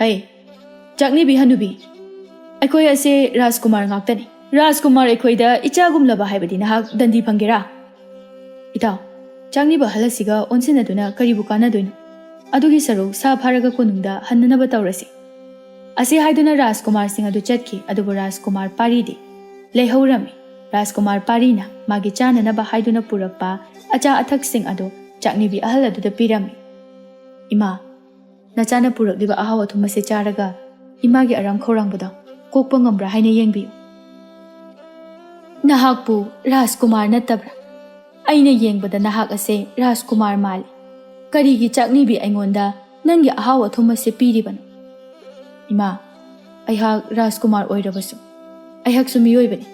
"ꯍꯩ, ꯆꯥꯛꯅꯤꯕꯤ ꯍꯅꯨꯕꯤ, ꯑꯩꯈꯣꯏ ꯑꯁꯦ ꯔꯥꯖꯀꯨꯃꯥꯔ ꯉꯥꯛꯇꯅꯤ꯫ ꯔꯥꯖꯀꯨꯃꯥꯔ ꯑꯩꯈꯣꯏꯗ ꯏꯆꯥꯒꯨꯝꯂꯕ ꯍꯥꯏꯕꯗꯤ ꯅꯍꯥꯛ ꯗꯟꯗꯤ ꯐꯪꯒꯦꯔꯥ? ꯏꯇꯥꯎ, ꯆꯥꯛꯅꯤꯕ ꯑꯍꯜ ꯑꯁꯤꯒ ꯑꯣꯟꯁꯤꯟꯅꯗꯨꯅ ꯀꯔꯤꯕꯨ ꯀꯥꯟꯅꯗꯣꯏꯅꯣ? ꯑꯗꯨꯒꯤ ꯁꯔꯨꯛ ꯁꯥ ꯐꯥꯔꯒ ꯀꯣꯅꯨꯡꯗ ꯍꯟꯅꯅꯕ ꯇꯧꯔꯁꯤ꯫" ꯑꯁꯤ ꯍꯥꯏꯗꯨꯅ ꯔꯥꯖꯀꯨꯃꯥꯔꯁꯤꯡ ꯑꯗꯨ ꯆꯠꯈꯤ꯫ ꯑꯗꯨꯕꯨ ꯔꯥꯖꯀꯨꯃꯥꯔ ꯄꯥꯔꯤꯗꯤ ꯂꯩꯍꯧꯔꯝꯃꯤ꯫ ꯔꯥꯖꯀꯨꯃꯥꯔ ꯄꯥꯔꯤꯅ ꯃꯥꯒꯤ ꯆꯥꯅꯅꯕ ꯍꯥꯏꯗꯨꯅ ꯄꯨꯔꯛꯄ ꯑꯆꯥ ꯑꯊꯛꯁꯤꯡ ꯑꯗꯨ ꯆꯥꯛꯅꯤꯕꯤ ꯑꯍꯜ ꯑꯗꯨꯗ ꯄꯤꯔꯝꯃꯤ꯫ "ꯏꯃꯥ, ꯅꯆꯥꯅ ꯄꯨꯔꯛꯂꯤꯕ ꯑꯍꯥꯎ ꯑꯊꯨꯝ ꯑꯁꯤ ꯆꯥꯔꯒ ꯏꯃꯥꯒꯤ ꯑꯔꯥꯝ ꯈꯧꯔꯥꯡꯕꯗꯣ ꯀꯣꯛꯄ ꯉꯝꯕ꯭ꯔꯥ ꯍꯥꯏꯅ ꯌꯦꯡꯕꯤꯌꯨ꯫" "ꯅꯍꯥꯛꯄꯨ ꯔꯥꯖꯀꯨꯃꯥꯔ ꯅꯠꯇꯕ꯭ꯔꯥ? ꯑꯩꯅ ꯌꯦꯡꯕꯗ ꯅꯍꯥꯛ ꯑꯁꯦ ꯔꯥꯖꯀꯨꯃꯥꯔ ꯃꯥꯜꯂꯤ꯫ ꯀꯔꯤꯒꯤ ꯆꯥꯛꯅꯤꯕꯤ ꯑꯩꯉꯣꯟꯗ ꯅꯪꯒꯤ ꯑꯍꯥꯎ ꯑꯊꯨꯝ ꯑꯁꯤ ꯄꯤꯔꯤꯕꯅꯣ?" "ꯏꯃꯥ, ꯑꯩꯍꯥꯛ ꯔꯥꯖꯀꯨꯃꯥꯔ ꯑꯣꯏꯔꯕꯁꯨ ꯑꯩꯍꯥꯛꯁꯨ ꯃꯤꯑꯣꯏꯕꯅꯤ꯫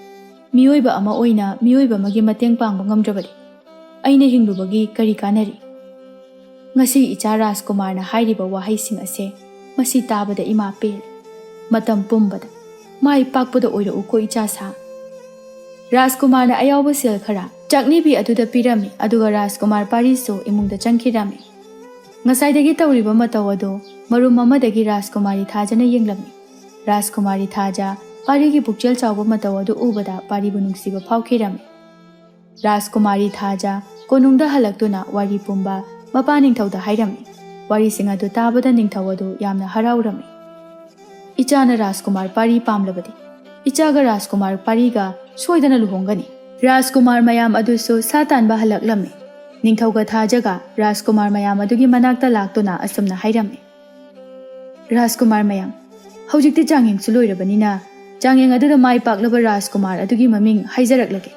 ꯃꯤꯑꯣꯏꯕ ꯑꯃ ꯑꯣꯏꯅ ꯃꯤꯑꯣꯏꯕ ꯑꯃꯒꯤ ꯃꯇꯦꯡ ꯄꯥꯡꯕ ꯉꯝꯗ꯭ꯔꯕꯗꯤ ꯑꯩꯅ ꯍꯤꯡꯂꯨꯕꯒꯤ ꯀꯔꯤ ꯀꯥꯟꯅꯔꯤ?" ꯉꯁꯤ ꯏꯆꯥ ꯔꯥꯖꯀꯨꯃꯥꯔꯅ ꯍꯥꯏꯔꯤꯕ ꯋꯥꯍꯩꯁꯤꯡ ꯑꯁꯦ ꯃꯁꯤ ꯇꯥꯕꯗ ꯏꯃꯥ ꯄꯦꯜꯂꯦ꯫ ꯃꯇꯝ ꯄꯨꯝꯕꯗ ꯃꯥꯏ ꯄꯥꯛꯄꯗ ꯑꯣꯏꯔꯛꯎꯀꯣ ꯏꯆꯥ ꯁꯥ꯫ ꯔꯥꯖꯀꯨꯃꯥꯔꯅ ꯑꯌꯥꯎꯕ ꯁꯦꯜ ꯈꯔ ꯆꯥꯛꯅꯤꯕꯤ ꯑꯗꯨꯗ ꯄꯤꯔꯝꯃꯤ, ꯑꯗꯨꯒ ꯔꯥꯖꯀꯨꯃꯥꯔ ꯄꯥꯔꯤꯁꯨ ꯏꯃꯨꯡꯗ ꯆꯪꯈꯤꯔꯝꯃꯤ꯫ ꯉꯁꯥꯏꯗꯒꯤ ꯇꯧꯔꯤꯕ ꯃꯇꯧ ꯑꯗꯨ ꯃꯔꯨꯝ ꯑꯃꯗꯒꯤ ꯔꯥꯖꯀꯨꯃꯥꯔꯤ ꯊꯥꯖꯅ ꯌꯦꯡꯂꯝꯃꯤ꯫ ꯔꯥꯖꯀꯨꯃꯥꯔꯤ ꯊꯥꯖ ꯄꯥꯔꯤꯒꯤ ꯄꯨꯛꯆꯦꯜ ꯆꯥꯎꯕ ꯃꯇꯧ ꯑꯗꯨ ꯎꯕꯗ ꯄꯥꯔꯤꯕꯨ ꯅꯨꯡꯁꯤꯕ ꯐꯥꯎꯈꯤꯔꯝꯃꯤ꯫ ꯔꯥꯖꯀꯨꯃꯥꯔꯤ ꯊꯥꯖ ꯀꯣꯅꯨꯡꯗ ꯍꯜꯂꯛꯇꯨꯅ ꯋꯥꯔꯤ ꯄꯨꯝꯕ ꯃꯄꯥ ꯅꯤꯡꯊꯧꯗ ꯍꯥꯏꯔꯝꯃꯤ꯫ ꯋꯥꯔꯤꯁꯤꯡ ꯑꯗꯨ ꯇꯥꯕꯗ ꯅꯤꯡꯊꯧ ꯑꯗꯨ ꯌꯥꯝꯅ ꯍꯔꯥꯎꯔꯝꯃꯤ꯫ "ꯏꯆꯥꯅ ꯔꯥꯖꯀꯨꯃꯥꯔ ꯄꯥꯔꯤ ꯄꯥꯝꯂꯕꯗꯤ ꯏꯆꯥꯒ ꯔꯥꯖꯀꯨꯃꯥꯔ ꯄꯥꯔꯤꯒ ꯁꯣꯏꯗꯅ ꯂꯨꯍꯣꯡꯒꯅꯤ꯫" ꯔꯥꯖꯀꯨꯃꯥꯔ ꯃꯌꯥꯝ ꯑꯗꯨꯁꯨ ꯁꯥ ꯇꯥꯟꯕ ꯍꯜꯂꯛꯂꯝꯃꯤ꯫ ꯅꯤꯡꯊꯧꯒ ꯊꯥꯖꯒ ꯔꯥꯖꯀꯨꯃꯥꯔ ꯃꯌꯥꯝ ꯑꯗꯨꯒꯤ ꯃꯅꯥꯛꯇ ꯂꯥꯛꯇꯨꯅ ꯑꯁꯨꯝꯅ ꯍꯥꯏꯔꯝꯃꯤ, "ꯔꯥꯖꯀꯨꯃꯥꯔ ꯃꯌꯥꯝ, ꯍꯧꯖꯤꯛꯇꯤ ꯆꯥꯡꯌꯦꯡꯁꯨ ꯂꯣꯏꯔꯕꯅꯤꯅ ꯆꯥꯡꯌꯦꯡ ꯑꯗꯨꯗ ꯃꯥꯏ ꯄꯥꯛꯂꯕ ꯔꯥꯖꯀꯨꯃꯥꯔ ꯑꯗꯨꯒꯤ ꯃꯃꯤꯡ ꯍꯥꯏꯖꯔꯛꯂꯒꯦ꯫"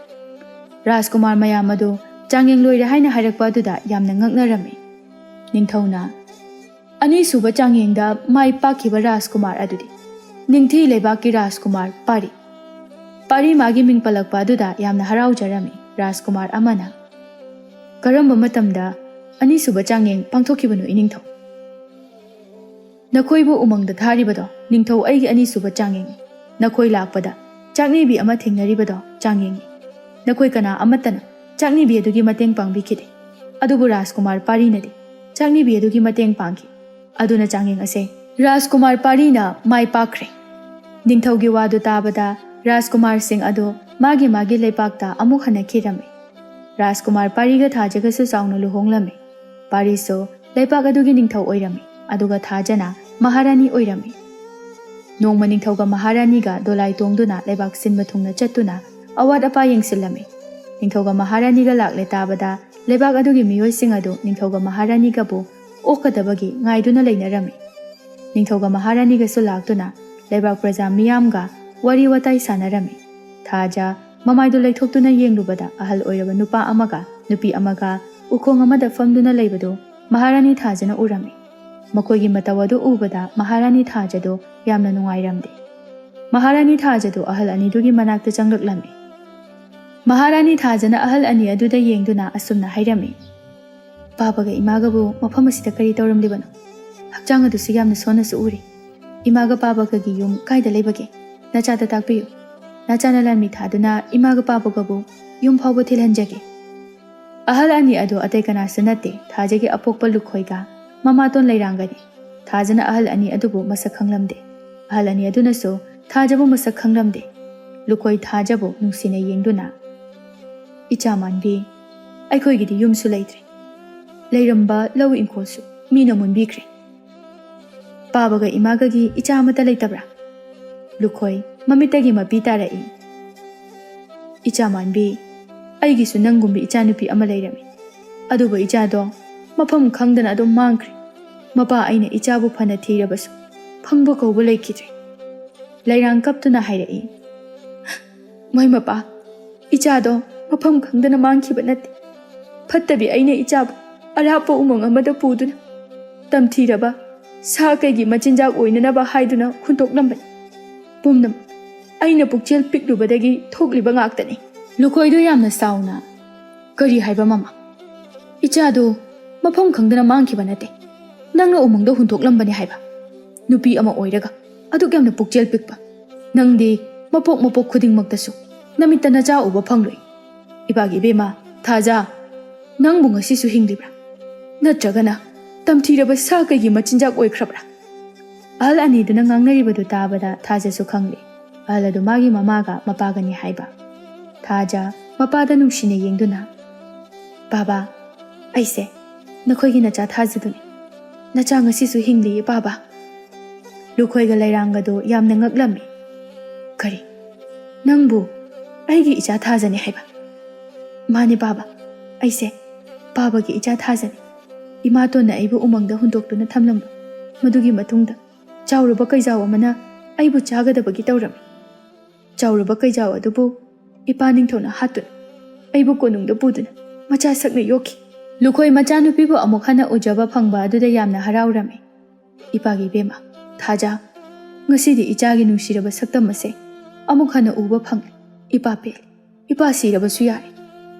ꯔꯥꯖꯀꯨꯃꯥꯔ ꯃꯌꯥꯝ ꯑꯗꯨ ꯆꯥꯡꯌꯦꯡ ꯂꯣꯏꯔꯦ ꯍꯥꯏꯅ ꯍꯥꯏꯔꯛꯄ ꯑꯗꯨꯗ ꯌꯥꯝꯅ ꯉꯛꯅꯔꯝꯃꯤ꯫ ꯅꯤꯡꯊꯧꯅ, "ꯑꯅꯤꯁꯨꯕ ꯆꯥꯡꯌꯦꯡꯗ ꯃꯥꯏ ꯄꯥꯛꯈꯤꯕ ꯔꯥꯖꯀꯨꯃꯥꯔ ꯑꯗꯨꯗꯤ?" ꯅꯤꯡꯊꯤ ꯂꯩꯕꯥꯛꯀꯤ ꯔꯥꯖꯀꯨꯃꯥꯔ ꯄꯥꯔꯤ꯫ ꯄꯥꯔꯤ ꯃꯥꯒꯤ ꯃꯤꯡ ꯄꯜꯂꯛꯄ ꯑꯗꯨꯗ ꯌꯥꯝꯅ ꯍꯔꯥꯎꯖꯔꯝꯃꯤ꯫ ꯔꯥꯖꯀꯨꯃꯥꯔ ꯑꯃꯅ, "ꯀꯔꯝꯕ ꯃꯇꯝꯗ ꯑꯅꯤꯁꯨꯕ ꯆꯥꯡꯌꯦꯡ ꯄꯥꯡꯊꯣꯛꯈꯤꯕꯅꯣ, ꯏꯅꯤꯡꯊꯧ?" "ꯅꯈꯣꯏꯕꯨ ꯎꯃꯪꯗ ꯊꯥꯔꯤꯕꯗꯣ, ꯅꯤꯡꯊꯧ, ꯑꯩꯒꯤ ꯑꯅꯤꯁꯨꯕ ꯆꯥꯡꯌꯦꯡꯅꯤ꯫ ꯅꯈꯣꯏ ꯂꯥꯛꯄꯗ ꯆꯥꯛꯅꯤꯕꯤ ꯑꯃ ꯊꯦꯡꯅꯔꯤꯕꯗꯣ ꯆꯥꯡꯌꯦꯡꯅꯤ꯫ ꯅꯈꯣꯏ ꯀꯅꯥ ꯑꯃꯠꯇꯅ ꯆꯥꯛꯅꯤꯕꯤ ꯑꯗꯨꯒꯤ ꯃꯇꯦꯡ ꯄꯥꯡꯕꯤꯈꯤꯗꯦ꯫ ꯑꯗꯨꯕꯨ ꯔꯥꯖꯀꯨꯃꯥꯔ ꯄꯥꯔꯤꯅꯗꯤ ꯆꯥꯛꯅꯤꯕꯤ ꯑꯗꯨꯒꯤ ꯃꯇꯦꯡ ꯄꯥꯡꯈꯤ꯫ ꯑꯗꯨꯅ ꯆꯥꯡꯌꯦꯡ ꯑꯁꯦ ꯔꯥꯖꯀꯨꯃꯥꯔ ꯄꯥꯔꯤꯅ ꯃꯥꯏ ꯄꯥꯛꯈ꯭ꯔꯦ꯫" ꯅꯤꯡꯊꯧꯒꯤ ꯋꯥꯗꯨ ꯇꯥꯕꯗ ꯔꯥꯖꯀꯨꯃꯥꯔꯁꯤꯡ ꯑꯗꯨ ꯃꯥꯒꯤ ꯃꯥꯒꯤ ꯂꯩꯄꯥꯛꯇ ꯑꯃꯨꯛ ꯍꯟꯅꯈꯤꯔꯝꯃꯤ꯫ ꯔꯥꯖꯀꯨꯃꯥꯔ ꯄꯥꯔꯤꯒ ꯊꯥꯖꯒꯁꯨ ꯆꯥꯎꯅ ꯂꯨꯍꯣꯡꯂꯝꯃꯤ꯫ ꯄꯥꯔꯤꯁꯨ ꯂꯩꯄꯥꯛ ꯑꯗꯨꯒꯤ ꯅꯤꯡꯊꯧ ꯑꯣꯏꯔꯝꯃꯤ, ꯑꯗꯨꯒ ꯊꯥꯖꯅ ꯃꯍꯥꯔꯥꯅꯤ ꯑꯣꯏꯔꯝꯃꯤ꯫ ꯅꯣꯡꯃ ꯅꯤꯡꯊꯧꯒ ꯃꯍꯥꯔꯥꯅꯤꯒ ꯗꯣꯂꯥꯏ ꯇꯣꯡꯗꯨꯅ ꯂꯩꯕꯥꯛ ꯁꯤꯟꯕ ꯊꯨꯡꯅ ꯆꯠꯇꯨꯅ ꯑꯋꯥꯠ ꯑꯄꯥ ꯌꯦꯡꯁꯤꯜꯂꯝꯃꯤ꯫ ꯅꯤꯡꯊꯧꯒ ꯃꯍꯥꯔꯥꯅꯤꯒ ꯂꯥꯛꯂꯦ ꯇꯥꯕꯗ ꯂꯩꯕꯥꯛ ꯑꯗꯨꯒꯤ ꯃꯤꯑꯣꯏꯁꯤꯡ ꯑꯗꯨ ꯅꯤꯡꯊꯧꯒ ꯃꯍꯥꯔꯥꯅꯤꯒꯕꯨ ꯑꯣꯛꯀꯗꯕꯒꯤ ꯉꯥꯏꯗꯨꯅ ꯂꯩꯅꯔꯝꯃꯤ꯫ ꯅꯤꯡꯊꯧꯒ ꯃꯍꯥꯔꯥꯅꯤꯒꯁꯨ ꯂꯥꯛꯇꯨꯅ ꯂꯩꯕꯥꯛ ꯄ꯭ꯔꯖꯥ ꯃꯤꯌꯥꯝꯒ ꯋꯥꯔꯤ ꯋꯥꯇꯥꯏ ꯁꯥꯟꯅꯔꯝꯃꯤ꯫ ꯊꯥꯖ ꯃꯃꯥꯏꯗꯨ ꯂꯩꯊꯣꯛꯇꯨꯅ ꯌꯦꯡꯂꯨꯕꯗ ꯑꯍꯜ ꯑꯣꯏꯔꯕ ꯅꯨꯄꯥ ꯑꯃꯒ ꯅꯨꯄꯤ ꯑꯃꯒ ꯎꯈꯣꯡ ꯑꯃꯗ ꯐꯝꯗꯨꯅ ꯂꯩꯕꯗꯨ ꯃꯍꯥꯔꯥꯅꯤ ꯊꯥꯖꯅ ꯎꯔꯝꯃꯤ꯫ ꯃꯈꯣꯏꯒꯤ ꯃꯇꯧ ꯑꯗꯨ ꯎꯕꯗ ꯃꯍꯥꯔꯥꯅꯤ ꯊꯥꯖꯗꯨ ꯌꯥꯝꯅ ꯅꯨꯡꯉꯥꯏꯔꯝꯗꯦ꯫ ꯃꯍꯥꯔꯥꯅꯤ ꯊꯥꯖꯗꯨ ꯑꯍꯜ ꯑꯅꯤꯗꯨꯒꯤ ꯃꯅꯥꯛꯇ ꯆꯪꯂꯛꯂꯝꯃꯤ꯫ ꯃꯍꯥꯔꯥꯅꯤ ꯊꯥꯖꯅ ꯑꯍꯜ ꯑꯅꯤ ꯑꯗꯨꯗ ꯌꯦꯡꯗꯨꯅ ꯑꯁꯨꯝꯅ ꯍꯥꯏꯔꯝꯃꯤ, "ꯄꯥꯕꯒ ꯏꯃꯥꯒꯕꯨ ꯃꯐꯝ ꯑꯁꯤꯗ ꯀꯔꯤ ꯇꯧꯔꯝꯂꯤꯕꯅꯣ? ꯍꯛꯆꯥꯡ ꯑꯗꯨꯁꯨ ꯌꯥꯝꯅ ꯁꯣꯟꯅꯁꯨ ꯎꯔꯤ꯫ ꯏꯃꯥꯒ ꯄꯥꯕꯒꯒꯤ ꯌꯨꯝ ꯀꯥꯏꯗ ꯂꯩꯕꯒꯦ? ꯅꯆꯥꯗ ꯇꯥꯛꯄꯤꯌꯨ꯫ ꯅꯆꯥꯅ ꯂꯥꯟꯃꯤ ꯊꯥꯗꯨꯅ ꯏꯃꯥꯒ ꯄꯥꯕꯒꯕꯨ ꯌꯨꯝ ꯐꯥꯎꯕ ꯊꯤꯜꯍꯟꯖꯒꯦ꯫" ꯑꯍꯜ ꯑꯅꯤ ꯑꯗꯨ ꯑꯇꯩ ꯀꯅꯥꯁꯨ ꯅꯠꯇꯦ, ꯊꯥꯖꯒꯤ ꯑꯄꯣꯛꯄ ꯂꯨꯈꯣꯏꯒ ꯃꯃꯥꯇꯣꯟ ꯂꯩꯔꯥꯡꯒꯅꯤ꯫ ꯊꯥꯖꯅ ꯑꯍꯜ ꯑꯅꯤ ꯑꯗꯨꯕꯨ ꯃꯁꯛ ꯈꯪꯂꯝꯗꯦ꯫ ꯑꯍꯜ ꯑꯅꯤ ꯑꯗꯨꯅꯁꯨ ꯊꯥꯖꯕꯨ ꯃꯁꯛ ꯈꯪꯂꯝꯗꯦ꯫ ꯂꯨꯈꯣꯏ ꯊꯥꯖꯕꯨ ꯅꯨꯡꯁꯤꯅ ꯌꯦꯡꯗꯨꯅ, "ꯏꯆꯥ ꯃꯥꯟꯕꯤ, ꯑꯩꯈꯣꯏꯒꯤꯗꯤ ꯌꯨꯝꯁꯨ ꯂꯩꯇ꯭ꯔꯦ꯫ ꯂꯩꯔꯝꯕ ꯂꯧ ꯏꯪꯈꯣꯜꯁꯨ ꯃꯤꯅ ꯃꯨꯟꯕꯤꯈ꯭ꯔꯦ꯫ ꯄꯥꯕꯒ ꯏꯃꯥꯒꯒꯤ ꯏꯆꯥ ꯑꯃꯠꯇ ꯂꯩꯇꯕ꯭ꯔꯥ?" ꯂꯨꯈꯣꯏ ꯃꯃꯤꯠꯇꯒꯤ ꯃꯄꯤ ꯇꯥꯔꯛꯏ꯫ "ꯏꯆꯥ ꯃꯥꯟꯕꯤ, ꯑꯩꯒꯤꯁꯨ ꯅꯪꯒꯨꯝꯕ ꯏꯆꯥꯅꯨꯄꯤ ꯑꯃ ꯂꯩꯔꯝꯃꯤ꯫ ꯑꯗꯨꯕꯨ ꯏꯆꯥꯗꯣ ꯃꯐꯝ ꯈꯪꯗꯅ ꯑꯗꯨꯝ ꯃꯥꯡꯈ꯭ꯔꯦ꯫ ꯃꯄꯥ ꯑꯩꯅ ꯏꯆꯥꯕꯨ ꯐꯅ ꯊꯤꯔꯕꯁꯨ ꯐꯪꯕ ꯀꯧꯕ ꯂꯩꯈꯤꯗ꯭ꯔꯦ꯫" ꯂꯩꯔꯥꯡ ꯀꯞꯇꯨꯅ ꯍꯥꯏꯔꯛꯏ, "ꯃꯣꯏ ꯃꯄꯥ, ꯏꯆꯥꯗꯣ ꯃꯐꯝ ꯈꯪꯗꯅ ꯃꯥꯡꯈꯤꯕ ꯅꯠꯇꯦ꯫ ꯐꯠꯇꯕꯤ ꯑꯩꯅ ꯏꯆꯥꯕꯨ ꯑꯔꯥꯞꯄ ꯎꯃꯪ ꯑꯃꯗ ꯄꯨꯗꯨꯅ ꯇꯝꯊꯤꯔꯕ ꯁꯥ ꯀꯩꯒꯤ ꯃꯆꯤꯟꯖꯥꯛ ꯑꯣꯏꯅꯅꯕ ꯍꯥꯏꯗꯨꯅ ꯍꯨꯟꯗꯣꯛꯂꯝꯕꯅꯤ꯫ ꯄꯨꯝꯅꯃꯛ ꯑꯩꯅ ꯄꯨꯛꯆꯦꯜ ꯄꯤꯛꯂꯨꯕꯗꯒꯤ ꯊꯣꯛꯂꯤꯕ ꯉꯥꯛꯇꯅꯤ꯫ ꯂꯨꯈꯣꯏꯗꯨ ꯌꯥꯝꯅ ꯁꯥꯎꯅ, "ꯀꯔꯤ ꯍꯥꯏꯕ ꯃꯃꯥ? ꯏꯆꯥꯗꯨ ꯃꯐꯝ ꯈꯪꯗꯅ ꯃꯥꯡꯈꯤꯕ ꯅꯠꯇꯦ꯫ ꯅꯪꯅ ꯎꯃꯪꯗ ꯍꯨꯟꯗꯣꯛꯂꯝꯕꯅꯤ ꯍꯥꯏꯕ? ꯅꯨꯄꯤ ꯑꯃ ꯑꯣꯏꯔꯒ ꯑꯗꯨꯛ ꯌꯥꯝꯅ ꯄꯨꯛꯆꯦꯜ ꯄꯤꯛꯄ? ꯅꯪꯗꯤ ꯃꯄꯣꯛ ꯃꯄꯣꯛ ꯈꯨꯗꯤꯡꯃꯛꯇꯁꯨ ꯅꯃꯤꯠꯇ ꯅꯆꯥ ꯎꯕ ꯐꯪꯂꯣꯏ꯫ ꯏꯄꯥꯒꯤ ꯏꯕꯦꯝꯃ, ꯊꯥꯖ, ꯅꯪꯕꯨ ꯉꯁꯤꯁꯨ ꯍꯤꯡꯂꯤꯕ꯭ꯔꯥ? ꯅꯠꯇ꯭ꯔꯒꯅ ꯇꯝꯊꯤꯔꯕ ꯁꯥ ꯀꯩꯒꯤ ꯃꯆꯤꯟꯖꯥꯛ ꯑꯣꯏꯈ꯭ꯔꯕ꯭ꯔꯥ?" ꯑꯍꯜ ꯑꯅꯤꯗꯨꯅ ꯉꯥꯡꯅꯔꯤꯕꯗꯨ ꯇꯥꯕꯗ ꯊꯥꯖꯁꯨ ꯈꯪꯂꯦ꯫ ꯑꯍꯜ ꯑꯗꯨ ꯃꯥꯒꯤ ꯃꯃꯥꯒ ꯃꯄꯥꯒꯅꯤ ꯍꯥꯏꯕ꯫ ꯊꯥꯖ ꯃꯄꯥꯗ ꯅꯨꯡꯁꯤꯅ ꯌꯦꯡꯗꯨꯅ, "ꯕꯥꯕꯥ, ꯑꯩꯁꯦ ꯅꯈꯣꯏꯒꯤ ꯅꯆꯥ ꯊꯥꯖꯗꯨꯅꯤ꯫ ꯅꯆꯥ ꯉꯁꯤꯁꯨ ꯍꯤꯡꯂꯤꯌꯦ ꯕꯥꯕꯥ꯫" ꯂꯨꯈꯣꯏꯒ ꯂꯩꯔꯥꯡꯒꯗꯣ ꯌꯥꯝꯅ ꯉꯛꯂꯝꯃꯤ꯫ "ꯀꯔꯤ? ꯅꯪꯕꯨ ꯑꯩꯒꯤ ꯏꯆꯥ ꯊꯥꯖꯅꯤ ꯍꯥꯏꯕ?" "ꯃꯥꯅꯦ ꯕꯥꯕꯥ, ꯑꯩꯁꯦ ꯕꯥꯕꯥꯒꯤ ꯏꯆꯥ ꯊꯥꯖꯅꯤ꯫ ꯏꯃꯥꯇꯣꯟꯅ ꯑꯩꯕꯨ ꯎꯃꯪꯗ ꯍꯨꯟꯗꯣꯛꯇꯨꯅ ꯊꯝꯂꯝꯕ꯫ ꯃꯗꯨꯒꯤ ꯃꯇꯨꯡꯗ ꯆꯥꯎꯔꯕ ꯀꯩꯖꯥꯎ ꯑꯃꯅ ꯑꯩꯕꯨ ꯆꯥꯒꯗꯕꯒꯤ ꯇꯧꯔꯝꯃꯤ꯫ ꯆꯥꯎꯔꯕ ꯀꯩꯖꯥꯎ ꯑꯗꯨꯕꯨ ꯏꯄꯥ ꯅꯤꯡꯊꯧꯅ ꯍꯥꯠꯇꯨꯅ ꯑꯩꯕꯨ ꯀꯣꯅꯨꯡꯗ ꯄꯨꯗꯨꯅ ꯃꯆꯥ ꯁꯛꯅ ꯌꯣꯛꯈꯤ꯫" ꯂꯨꯈꯣꯏ ꯃꯆꯥꯅꯨꯄꯤꯕꯨ ꯑꯃꯨꯛ ꯍꯟꯅ ꯎꯖꯕ ꯐꯪꯕ ꯑꯗꯨꯗ ꯌꯥꯝꯅ ꯍꯔꯥꯎꯔꯝꯃꯤ꯫ "ꯏꯄꯥꯒꯤ ꯏꯕꯦꯝꯃ, ꯊꯥꯖ, ꯉꯁꯤꯗꯤ ꯏꯆꯥꯒꯤ ꯅꯨꯡꯁꯤꯔꯕ ꯁꯛꯇꯝ ꯑꯁꯦ ꯑꯃꯨꯛ ꯍꯟꯅ ꯎꯕ ꯐꯪꯂꯦ꯫ ꯏꯄꯥ ꯄꯦꯜꯂꯦ꯫ ꯏꯄꯥ ꯁꯤꯔꯕꯁꯨ ꯌꯥꯔꯦ꯫"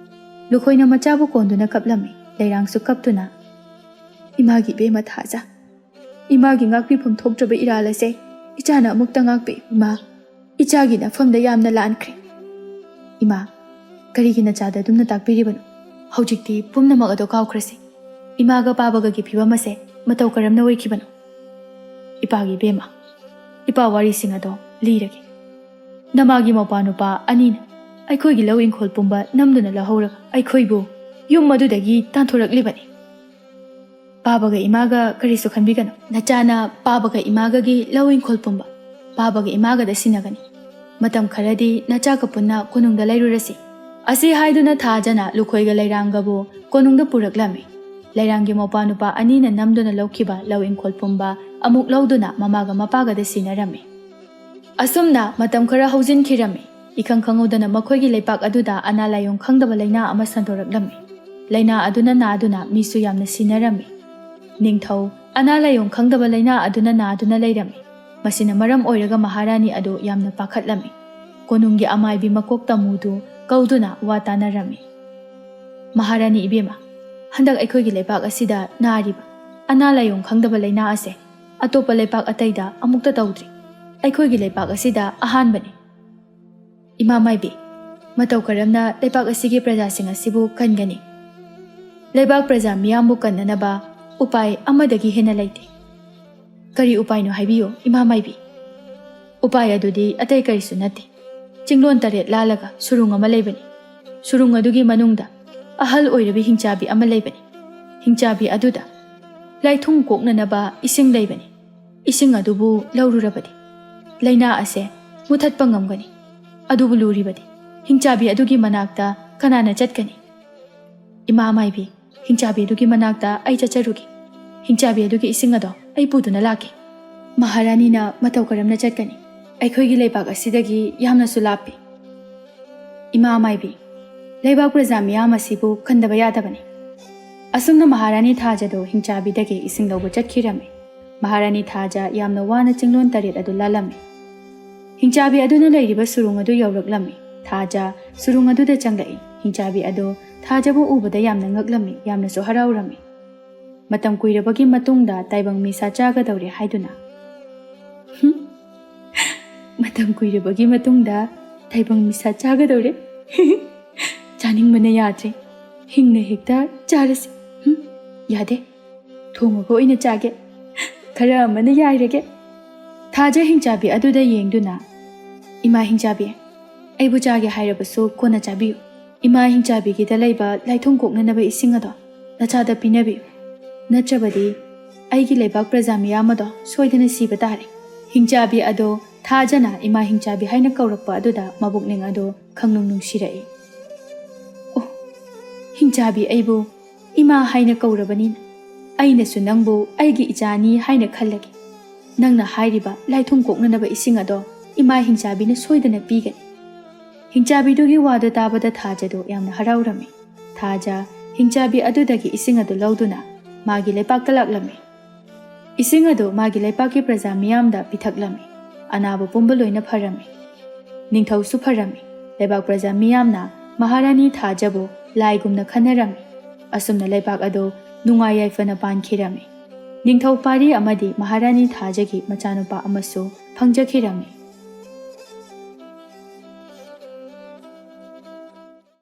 ꯂꯨꯈꯣꯏꯅ ꯃꯆꯥꯕꯨ ꯀꯣꯟꯗꯨꯅ ꯀꯞꯂꯝꯃꯤ꯫ ꯂꯩꯔꯥꯡꯁꯨ ꯀꯞꯇꯨꯅ, "ꯏꯃꯥꯒꯤ ꯏꯕꯦꯝꯃ ꯊꯥꯖ, ꯏꯃꯥꯒꯤ ꯉꯥꯛꯄꯤꯐꯝ ꯊꯣꯛꯇ꯭ꯔꯕ ꯏꯔꯥꯜ ꯑꯁꯦ ꯏꯆꯥꯅ ꯑꯃꯨꯛꯇ ꯉꯥꯛꯄꯤ ꯏꯃꯥ꯫ ꯏꯆꯥꯒꯤ ꯅꯐꯝꯗ ꯌꯥꯝꯅ ꯂꯥꯟꯈ꯭ꯔꯦ꯫ ꯏꯃꯥ, ꯀꯔꯤꯒꯤ ꯅꯆꯥꯗ ꯑꯗꯨꯝꯅ ꯇꯥꯛꯄꯤꯔꯤꯕꯅꯣ? ꯍꯧꯖꯤꯛꯇꯤ ꯄꯨꯝꯅꯃꯛ ꯑꯗꯣ ꯀꯥꯎꯈ꯭ꯔꯁꯤ꯫ ꯏꯃꯥꯒ ꯄꯥꯕꯒꯒꯤ ꯐꯤꯕꯝ ꯑꯁꯦ ꯃꯇꯧ ꯀꯔꯝꯅ ꯑꯣꯏꯈꯤꯕꯅꯣ?" "ꯏꯄꯥꯒꯤ ꯏꯕꯦꯝꯃ, ꯏꯄꯥ ꯋꯥꯔꯤꯁꯤꯡ ꯑꯗꯣ ꯂꯤꯔꯒꯦ꯫ ꯅꯃꯥꯒꯤ ꯃꯧꯄꯥ ꯅꯨꯄꯥ ꯑꯅꯤꯅ ꯑꯩꯈꯣꯏꯒꯤ ꯂꯧ ꯏꯪꯈꯣꯜ ꯄꯨꯝꯕ ꯅꯝꯗꯨꯅ ꯂꯧꯍꯧꯔꯒ ꯑꯩꯈꯣꯏꯕꯨ ꯌꯨꯝ ꯑꯗꯨꯗꯒꯤ ꯇꯥꯟꯊꯣꯔꯛꯂꯤꯕꯅꯤ꯫ ꯄꯥꯕꯒ ꯏꯃꯥꯒ ꯀꯔꯤꯁꯨ ꯈꯟꯕꯤꯒꯅꯨ꯫ ꯅꯆꯥꯅ ꯄꯥꯕꯒ ꯏꯃꯥꯒꯒꯤ ꯂꯧ ꯏꯪꯈꯣꯜ ꯄꯨꯝꯕ ꯄꯥꯕꯒ ꯏꯃꯥꯒꯗ ꯁꯤꯟꯅꯒꯅꯤ꯫ ꯃꯇꯝ ꯈꯔꯗꯤ ꯅꯆꯥꯒ ꯄꯨꯟꯅ ꯀꯣꯅꯨꯡꯗ ꯂꯩꯔꯨꯔꯁꯤ꯫" ꯑꯁꯤ ꯍꯥꯏꯗꯨꯅ ꯊꯥꯖꯅ ꯂꯨꯈꯣꯏꯒ ꯂꯩꯔꯥꯡꯒꯕꯨ ꯀꯣꯅꯨꯡꯗ ꯄꯨꯔꯛꯂꯝꯃꯤ꯫ ꯂꯩꯔꯥꯡꯒꯤ ꯃꯧꯄꯥ ꯅꯨꯄꯥ ꯑꯅꯤꯅ ꯅꯝꯗꯨꯅ ꯂꯧꯈꯤꯕ ꯂꯧ ꯏꯪꯈꯣꯜ ꯄꯨꯝꯕ ꯑꯃꯨꯛ ꯂꯧꯗꯨꯅ ꯃꯃꯥꯒ ꯃꯄꯥꯒꯗ ꯁꯤꯟꯅꯔꯝꯃꯤ꯫ ꯑꯁꯨꯝꯅ ꯃꯇꯝ ꯈꯔ ꯍꯧꯖꯤꯟꯈꯤꯔꯝꯃꯤ꯫ ꯏꯈꯪ ꯈꯪꯍꯧꯗꯅ ꯃꯈꯣꯏꯒꯤ ꯂꯩꯄꯥꯛ ꯑꯗꯨꯗ ꯑꯅꯥ ꯂꯥꯏꯌꯣꯡ ꯈꯪꯗꯕ ꯂꯥꯏꯅꯥ ꯑꯃ ꯁꯟꯗꯣꯔꯛꯂꯝꯃꯤ꯫ ꯂꯥꯏꯅꯥ ꯑꯗꯨꯅ ꯅꯥꯗꯨꯅ ꯃꯤꯁꯨ ꯌꯥꯝꯅ ꯁꯤꯅꯔꯝꯃꯤ꯫ ꯅꯤꯡꯊꯧ ꯑꯅꯥ ꯂꯥꯏꯌꯣꯡ ꯈꯪꯗꯕ ꯂꯥꯏꯅꯥ ꯑꯗꯨꯅ ꯅꯥꯗꯨꯅ ꯂꯩꯔꯝꯃꯤ꯫ ꯃꯁꯤꯅ ꯃꯔꯝ ꯑꯣꯏꯔꯒ ꯃꯍꯥꯔꯥꯅꯤ ꯑꯗꯨ ꯌꯥꯝꯅ ꯄꯥꯈꯠꯂꯝꯃꯤ꯫ ꯀꯣꯅꯨꯡꯒꯤ ꯑꯃꯥꯏꯕꯤ ꯃꯀꯣꯛ ꯇꯃꯨꯗꯨ ꯀꯧꯗꯨꯅ ꯋꯥ ꯇꯥꯅꯔꯝꯃꯤ꯫ "ꯃꯍꯥꯔꯥꯅꯤ ꯏꯕꯦꯝꯃ, ꯍꯟꯗꯛ ꯑꯩꯈꯣꯏꯒꯤ ꯂꯩꯕꯥꯛ ꯑꯁꯤꯗ ꯅꯥꯔꯤꯕ ꯑꯅꯥ ꯂꯥꯏꯌꯣꯡ ꯈꯪꯗꯕ ꯂꯥꯏꯅꯥ ꯑꯁꯦ ꯑꯇꯣꯞꯄ ꯂꯩꯕꯥꯛ ꯑꯇꯩꯗ ꯑꯃꯨꯛꯇ ꯇꯧꯗ꯭ꯔꯤ꯫ ꯑꯩꯈꯣꯏꯒꯤ ꯂꯩꯕꯥꯛ ꯑꯁꯤꯗ ꯑꯍꯥꯟꯕꯅꯤ꯫ ꯏꯃꯥ ꯃꯥꯏꯕꯤ, ꯃꯇꯧ ꯀꯔꯝꯅ ꯂꯩꯕꯥꯛ ꯑꯁꯤꯒꯤ ꯄ꯭ꯔꯖꯥꯁꯤꯡ ꯑꯁꯤꯕꯨ ꯀꯟꯒꯅꯤ? ꯂꯩꯕꯥꯛ ꯄ꯭ꯔꯖꯥ ꯃꯤꯌꯥꯝꯕꯨ ꯀꯟꯅꯅꯕ ꯎꯄꯥꯏ ꯑꯃꯗꯒꯤ ꯍꯦꯟꯅ ꯂꯩꯇꯦ꯫" "ꯀꯔꯤ ꯎꯄꯥꯏꯅꯣ ꯍꯥꯏꯕꯤꯌꯨ, ꯏꯃꯥ ꯃꯥꯏꯕꯤ?" "ꯎꯄꯥꯏ ꯑꯗꯨꯗꯤ ꯑꯇꯩ ꯀꯔꯤꯁꯨ ꯅꯠꯇꯦ꯫ ꯆꯤꯡꯂꯣꯟ ꯇꯔꯦꯠ ꯂꯥꯜꯂꯒ ꯁꯨꯔꯨꯡ ꯑꯃ ꯂꯩꯕꯅꯤ꯫ ꯁꯨꯔꯨꯡ ꯑꯗꯨꯒꯤ ꯃꯅꯨꯡꯗ ꯑꯍꯜ ꯑꯣꯏꯔꯕꯤ ꯍꯤꯡꯆꯥꯕꯤ ꯑꯃ ꯂꯩꯕꯅꯤ꯫ ꯍꯤꯡꯆꯥꯕꯤ ꯑꯗꯨꯗ ꯂꯥꯏꯊꯨꯡ ꯀꯣꯛꯅꯅꯕ ꯏꯁꯤꯡ ꯂꯩꯕꯅꯤ꯫ ꯏꯁꯤꯡ ꯑꯗꯨꯕꯨ ꯂꯧꯔꯨꯔꯕꯗꯤ ꯂꯥꯏꯅꯥ ꯑꯁꯦ ꯃꯨꯊꯠꯄ ꯉꯝꯒꯅꯤ꯫ ꯑꯗꯨꯕꯨ ꯂꯨꯔꯤꯕꯗꯤ ꯍꯤꯡꯆꯥꯕꯤ ꯑꯗꯨꯒꯤ ꯃꯅꯥꯛꯇ ꯀꯅꯥꯅ ꯆꯠꯀꯅꯤ?" "ꯏꯃꯥ ꯃꯥꯏꯕꯤ, ꯍꯤꯡꯆꯥꯕꯤ ꯑꯗꯨꯒꯤ ꯃꯅꯥꯛꯇ ꯑꯩ ꯆꯠꯆꯔꯨꯒꯦ꯫ ꯍꯤꯡꯆꯥꯕꯤ ꯑꯗꯨꯒꯤ ꯏꯁꯤꯡ ꯑꯗꯣ ꯑꯩ ꯄꯨꯗꯨꯅ ꯂꯥꯛꯀꯦ꯫" "ꯃꯍꯥꯔꯥꯅꯤꯅ ꯃꯇꯧ ꯀꯔꯝꯅ ꯆꯠꯀꯅꯤ? ꯑꯩꯈꯣꯏꯒꯤ ꯂꯩꯕꯥꯛ ꯑꯁꯤꯗꯒꯤ ꯌꯥꯝꯅꯁꯨ ꯂꯥꯞꯄꯤ꯫" "ꯏꯃꯥ ꯃꯥꯏꯕꯤ, ꯂꯩꯕꯥꯛ ꯄ꯭ꯔꯖꯥ ꯃꯤꯌꯥꯝ ꯑꯁꯤꯕꯨ ꯀꯟꯗꯕ ꯌꯥꯗꯕꯅꯤ꯫" ꯑꯁꯨꯝꯅ ꯃꯍꯥꯔꯥꯅꯤ ꯊꯥꯖꯗꯣ ꯍꯤꯡꯆꯥꯕꯤꯗꯒꯤ ꯏꯁꯤꯡ ꯂꯧꯕ ꯆꯠꯈꯤꯔꯝꯃꯤ꯫ ꯃꯍꯥꯔꯥꯅꯤ ꯊꯥꯖ ꯌꯥꯝꯅ ꯋꯥꯅ ꯆꯤꯡꯂꯣꯟ ꯇꯔꯦꯠ ꯑꯗꯨ ꯂꯥꯜꯂꯝꯃꯤ꯫ ꯍꯤꯡꯆꯥꯕꯤ ꯑꯗꯨꯅ ꯂꯩꯔꯤꯕ ꯁꯨꯔꯨꯡ ꯑꯗꯨ ꯌꯧꯔꯛꯂꯝꯃꯤ꯫ ꯊꯥꯖ ꯁꯨꯔꯨꯡ ꯑꯗꯨꯗ ꯆꯪꯂꯛꯏ꯫ ꯍꯤꯡꯆꯥꯕꯤ ꯑꯗꯨ ꯊꯥꯖꯕꯨ ꯎꯕꯗ ꯌꯥꯝꯅ ꯉꯛꯂꯝꯃꯤ, ꯌꯥꯝꯅꯁꯨ ꯍꯔꯥꯎꯔꯝꯃꯤ꯫ ꯃꯇꯝ ꯀꯨꯏꯔꯕꯒꯤ ꯃꯇꯨꯡꯗ ꯇꯥꯏꯕꯪ ꯃꯤꯁꯥ ꯆꯥꯒꯗꯧꯔꯦ ꯍꯥꯏꯗꯨꯅ꯫ "ꯍꯨꯝ, ꯃꯇꯝ ꯀꯨꯏꯔꯕꯒꯤ ꯃꯇꯨꯡꯗ ꯇꯥꯏꯕꯪ ꯃꯤꯁꯥ ꯆꯥꯒꯗꯧꯔꯦ꯫ ꯆꯥꯅꯤꯡꯕꯅ ꯌꯥꯗ꯭ꯔꯦ꯫ ꯍꯤꯡꯅ ꯍꯦꯛꯇ ꯆꯥꯔꯁꯤ꯫ ꯍꯨꯝ, ꯌꯥꯗꯦ꯫ ꯊꯣꯡꯉꯒ ꯑꯣꯏꯅ ꯆꯥꯒꯦ꯫ ꯈꯔ ꯑꯃꯅ ꯌꯥꯏꯔꯒꯦ꯫" ꯊꯥꯖ ꯍꯤꯡꯆꯥꯕꯤ ꯑꯗꯨꯗ ꯌꯦꯡꯗꯨꯅ, "ꯏꯃꯥ ꯍꯤꯡꯆꯥꯕꯤ, ꯑꯩꯕꯨ ꯆꯥꯒꯦ ꯍꯥꯏꯔꯕꯁꯨ ꯀꯣꯟꯅ ꯆꯥꯕꯤꯌꯨ꯫ ꯏꯃꯥ ꯍꯤꯡꯆꯥꯕꯤꯒꯤꯗ ꯂꯩꯕ ꯂꯥꯏꯊꯨꯡ ꯀꯣꯛꯅꯅꯕ ꯏꯁꯤꯡ ꯑꯗꯣ ꯅꯆꯥꯗ ꯄꯤꯅꯕꯤꯌꯨ꯫ ꯅꯠꯇ꯭ꯔꯕꯗꯤ ꯑꯩꯒꯤ ꯂꯩꯕꯥꯛ ꯄ꯭ꯔꯖꯥ ꯃꯤꯌꯥꯝ ꯑꯗꯣ ꯁꯣꯏꯗꯅ ꯁꯤꯕ ꯇꯥꯔꯦ꯫" ꯍꯤꯡꯆꯥꯕꯤ ꯑꯗꯣ ꯊꯥꯖꯅ ꯏꯃꯥ ꯍꯤꯡꯆꯥꯕꯤ ꯍꯥꯏꯅ ꯀꯧꯔꯛꯄ ꯑꯗꯨꯗ ꯃꯕꯨꯛꯅꯤꯡ ꯑꯗꯣ ꯈꯪꯅꯨꯡ ꯅꯨꯡꯁꯤꯔꯛꯏ꯫ "ꯑꯣ, ꯍꯤꯡꯆꯥꯕꯤ ꯑꯩꯕꯨ ꯏꯃꯥ ꯍꯥꯏꯅ ꯀꯧꯔꯕꯅꯤꯅ ꯑꯩꯅꯁꯨ ꯅꯪꯕꯨ ꯑꯩꯒꯤ ꯏꯆꯥꯅꯤ ꯍꯥꯏꯅ ꯈꯜꯂꯒꯦ꯫ ꯅꯪꯅ ꯍꯥꯏꯔꯤꯕ ꯂꯥꯏꯊꯨꯡ ꯀꯣꯛꯅꯅꯕ ꯏꯁꯤꯡ ꯑꯗꯣ ꯏꯃꯥ ꯍꯤꯡꯆꯥꯕꯤꯅ ꯁꯣꯏꯗꯅ ꯄꯤꯒꯅꯤ꯫" ꯍꯤꯡꯆꯥꯕꯤꯗꯨꯒꯤ ꯋꯥꯗꯨ ꯇꯥꯕꯗ ꯊꯥꯖꯗꯨ ꯌꯥꯝꯅ ꯍꯔꯥꯎꯔꯝꯃꯤ꯫ ꯊꯥꯖ ꯍꯤꯡꯆꯥꯕꯤ ꯑꯗꯨꯗꯒꯤ ꯏꯁꯤꯡ ꯑꯗꯨ ꯂꯧꯗꯨꯅ ꯃꯥꯒꯤ ꯂꯩꯄꯥꯛꯇ ꯂꯥꯛꯂꯝꯃꯤ꯫ ꯏꯁꯤꯡ ꯑꯗꯨ ꯃꯥꯒꯤ ꯂꯩꯄꯥꯛꯀꯤ ꯄ꯭ꯔꯖꯥ ꯃꯤꯌꯥꯝꯗ ꯄꯤꯊꯛꯂꯝꯃꯤ꯫ ꯑꯅꯥꯕ ꯄꯨꯝꯕ ꯂꯣꯏꯅ ꯐꯔꯝꯃꯤ꯫ ꯅꯤꯡꯊꯧꯁꯨ ꯐꯔꯝꯃꯤ꯫ ꯂꯩꯕꯥꯛ ꯄ꯭ꯔꯖꯥ ꯃꯤꯌꯥꯝꯅ ꯃꯍꯥꯔꯥꯅꯤ ꯊꯥꯖꯕꯨ ꯂꯥꯏꯒꯨꯝꯅ ꯈꯟꯅꯔꯝꯃꯤ꯫ ꯑꯁꯨꯝꯅ ꯂꯩꯕꯥꯛ ꯑꯗꯨ ꯅꯨꯡꯉꯥꯏ ꯌꯥꯏꯐꯅ ꯄꯥꯟꯈꯤꯔꯝꯃꯤ꯫ ꯅꯤꯡꯊꯧ ꯄꯥꯔꯤ ꯑꯃꯗꯤ ꯃꯍꯥꯔꯥꯅꯤ ꯊꯥꯖꯒꯤ ꯃꯆꯥꯅꯨꯄꯥ ꯑꯃꯁꯨ ꯐꯪꯖꯈꯤꯔꯝꯃꯤ꯫